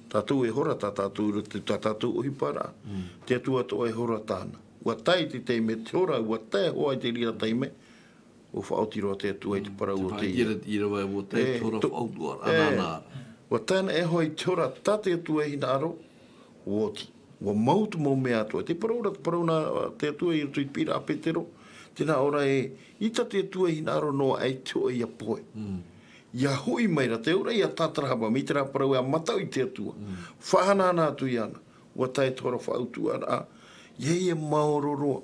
Tātou e hora tā tātou i roto i tā tātou ʻohiparaʻa. Mm. Te Atua atoʻa e hora tāna. ʻUa tae te taime, te hora, ʻua tae hoʻi te reira taime, ʻua faʻaoti roa te Atua i te parau o te ia. Te ʻīrava, ʻua tae te hora faʻautuʻaraʻa, e, nāna. ʻUa tae ana e hoʻi te hora tā te Atua e hinaʻaro, ʻua oti. ʻUa mau te mau mea atoʻa. Te parau ra, te parau nā te Atua i roto i te piʻiraʻa a Petero, tē nā ʻō ra ē, ʻeita te Atua e hinaʻaro noa ai te hōʻē ʻia pohe. Mm. ʻIa hoʻi mai ra, te auraʻa ʻia tātarahapa, mai terā parau ē ʻa mataʻu i te Atua. Mm. Faʻahanahana atu iāna, ʻua tae te hora faʻautuʻaraʻa, ʻeiaha e maoro roa,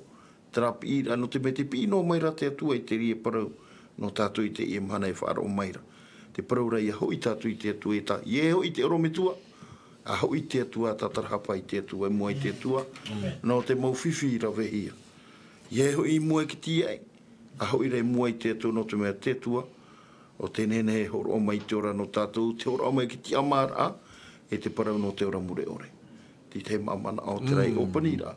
terā piʻiraʻa, nō te mea tē piʻi noa mai ra te Atua i te reira parau, nō tātou i teie mahana e faʻaroʻo mai ra. Te parau ra ʻia hoʻi tātou i te Atua e tā, ʻeiaha e hoʻi te ʻorometua, ʻa hoʻi te Atua, tātarahapa i te Atua, i mua i te Atua, mm, nō te mau fifi i ravehia. ʻEiaha e hoʻi i mua i te tīaʻi, ʻa hoʻi ra i mua i te Atua, nō te mea te Atua, ʻo tē nehenehe e hōroʻa mai te ora nō tātou, te hōroʻa mai i te tiʻamāraʻa, e te parau nō te ora mure ʻore. Te tahi mau manaʻo o terā i, mm, ʻōpaniraʻa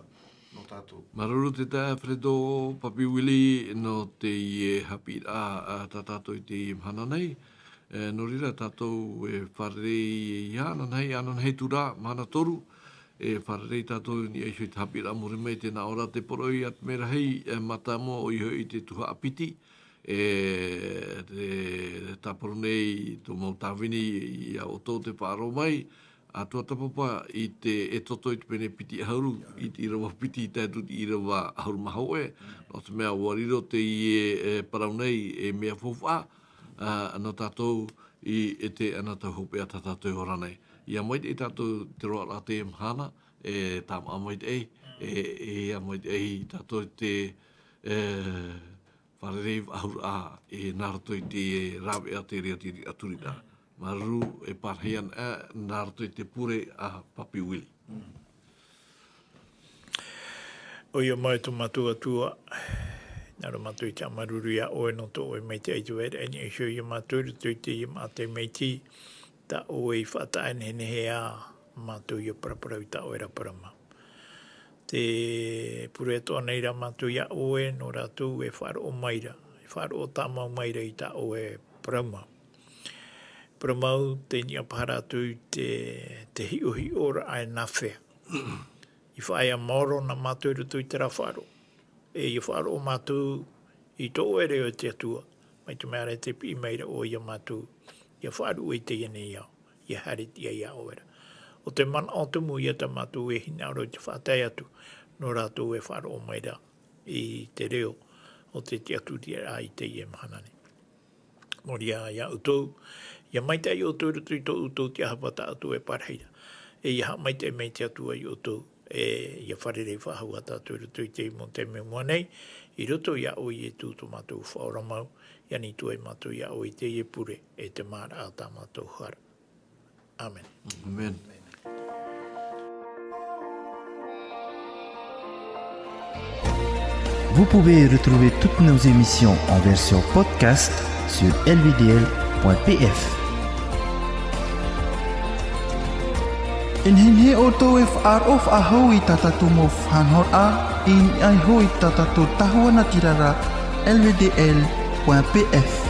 nō tātou. Māuruuru te taeaʻe Fredo, Papi Willie, nō teie haʻapiʻiraʻa, ā, tā tātou i teie mahana nei. E, nō reira tātou e fārerei ïa, ananahi, ananahi atu ra, mahana toru, e fārerei tātou i niʻa iho i te haʻapiʻiraʻa muri mai, tē nā ʻō ra te poroʻi a te merahi, e, mātāmua ʻoia hoʻi te tuhaʻa piti, e, te, tāparu nei tō mau tāvini iā ʻoutou tē faʻaroʻo mai, ā, tuatāpapa i te Exodo i te pene piti ʻahuru, i te ʻīrava piti tae atu i te ʻīrava ʻahuru mā hōʻē, nō te mea ʻua riro teie, e, parau nei ei mea faufaʻa, ā, nō tātou i ʻite ana tau hopeʻa tā tātou e ora nei. ʻIa maitaʻi tātou te roaraʻa teie mahana, e tāmaʻa maitaʻi, e, e ʻia maitaʻi tātou te, e, fārerei faʻahou, e nā roto i te rāveʻa te reira, te reira ʻaturi ra. Māuruuru e pārahi ana, e, nā roto i te pure a Papi Willie. ʻOia mau e tō mātou Atua, nā reira mātou e haʻamāuruuru iā ʻoe nō tō ʻoe maitaʻi i te vai ra, e niʻa iho iā mātou i roto i teie maʻa tamaiti, tā ʻoe i faʻataʻa nehenehe ā mātou ʻia paraparau i tā ʻoe ra parau mau. Tē pure atoʻa nei rā mātou iā ʻoe nō rātou e faʻaroʻo mai ra, e faʻaroʻo tāmau mai ra i tā ʻoe parau mau. Parau mau, tei niʻa paha rātou i te, te hiʻohiʻoraʻa e nāfea. I faʻaea maoro na mātou i roto i terā faʻaroʻo. E ʻia faʻaroʻo mātou i tō ʻoe reo e te Atua, mai te mea ra tē piʻi mai ra ʻoe iā mātou, ʻia faʻaruʻe i teie nei ao, ʻia haere i te ao iā ʻoe ra. ʻO te manaʻo tumu ia tā mātou e hinaʻaro i te faʻatae atu, nō rātou e faʻaroʻo mai ra i te reo o te tiʻaturiraʻa i teie mahana nei. Nō reira iā ʻoutou, ʻia maitaʻi ʻoutou i roto i tō ʻoutou tiʻahapa tā ʻoutou e pārahi ra. E ʻia haʻamaitaʻi mai te Atua iā ʻoutou, e ʻia fārerei faʻahou ā tātou i roto i teie mau taime i mua nei, i roto iā ʻoe Ietu tō mātou Faʻaora mau, ʻia ani atu ai mātou iā ʻoe i teie pure, e te māraʻa tā mātou hara. Amen. Amen. Vous pouvez retrouver toutes nos émissions en version podcast sur L V D L point P F. E nehenehe ʻoutou e faʻaroʻo faʻahou i tā tātou mau faʻanahoraʻa, i niʻa iho i tā tātou tahua natirara, L V D L point P F.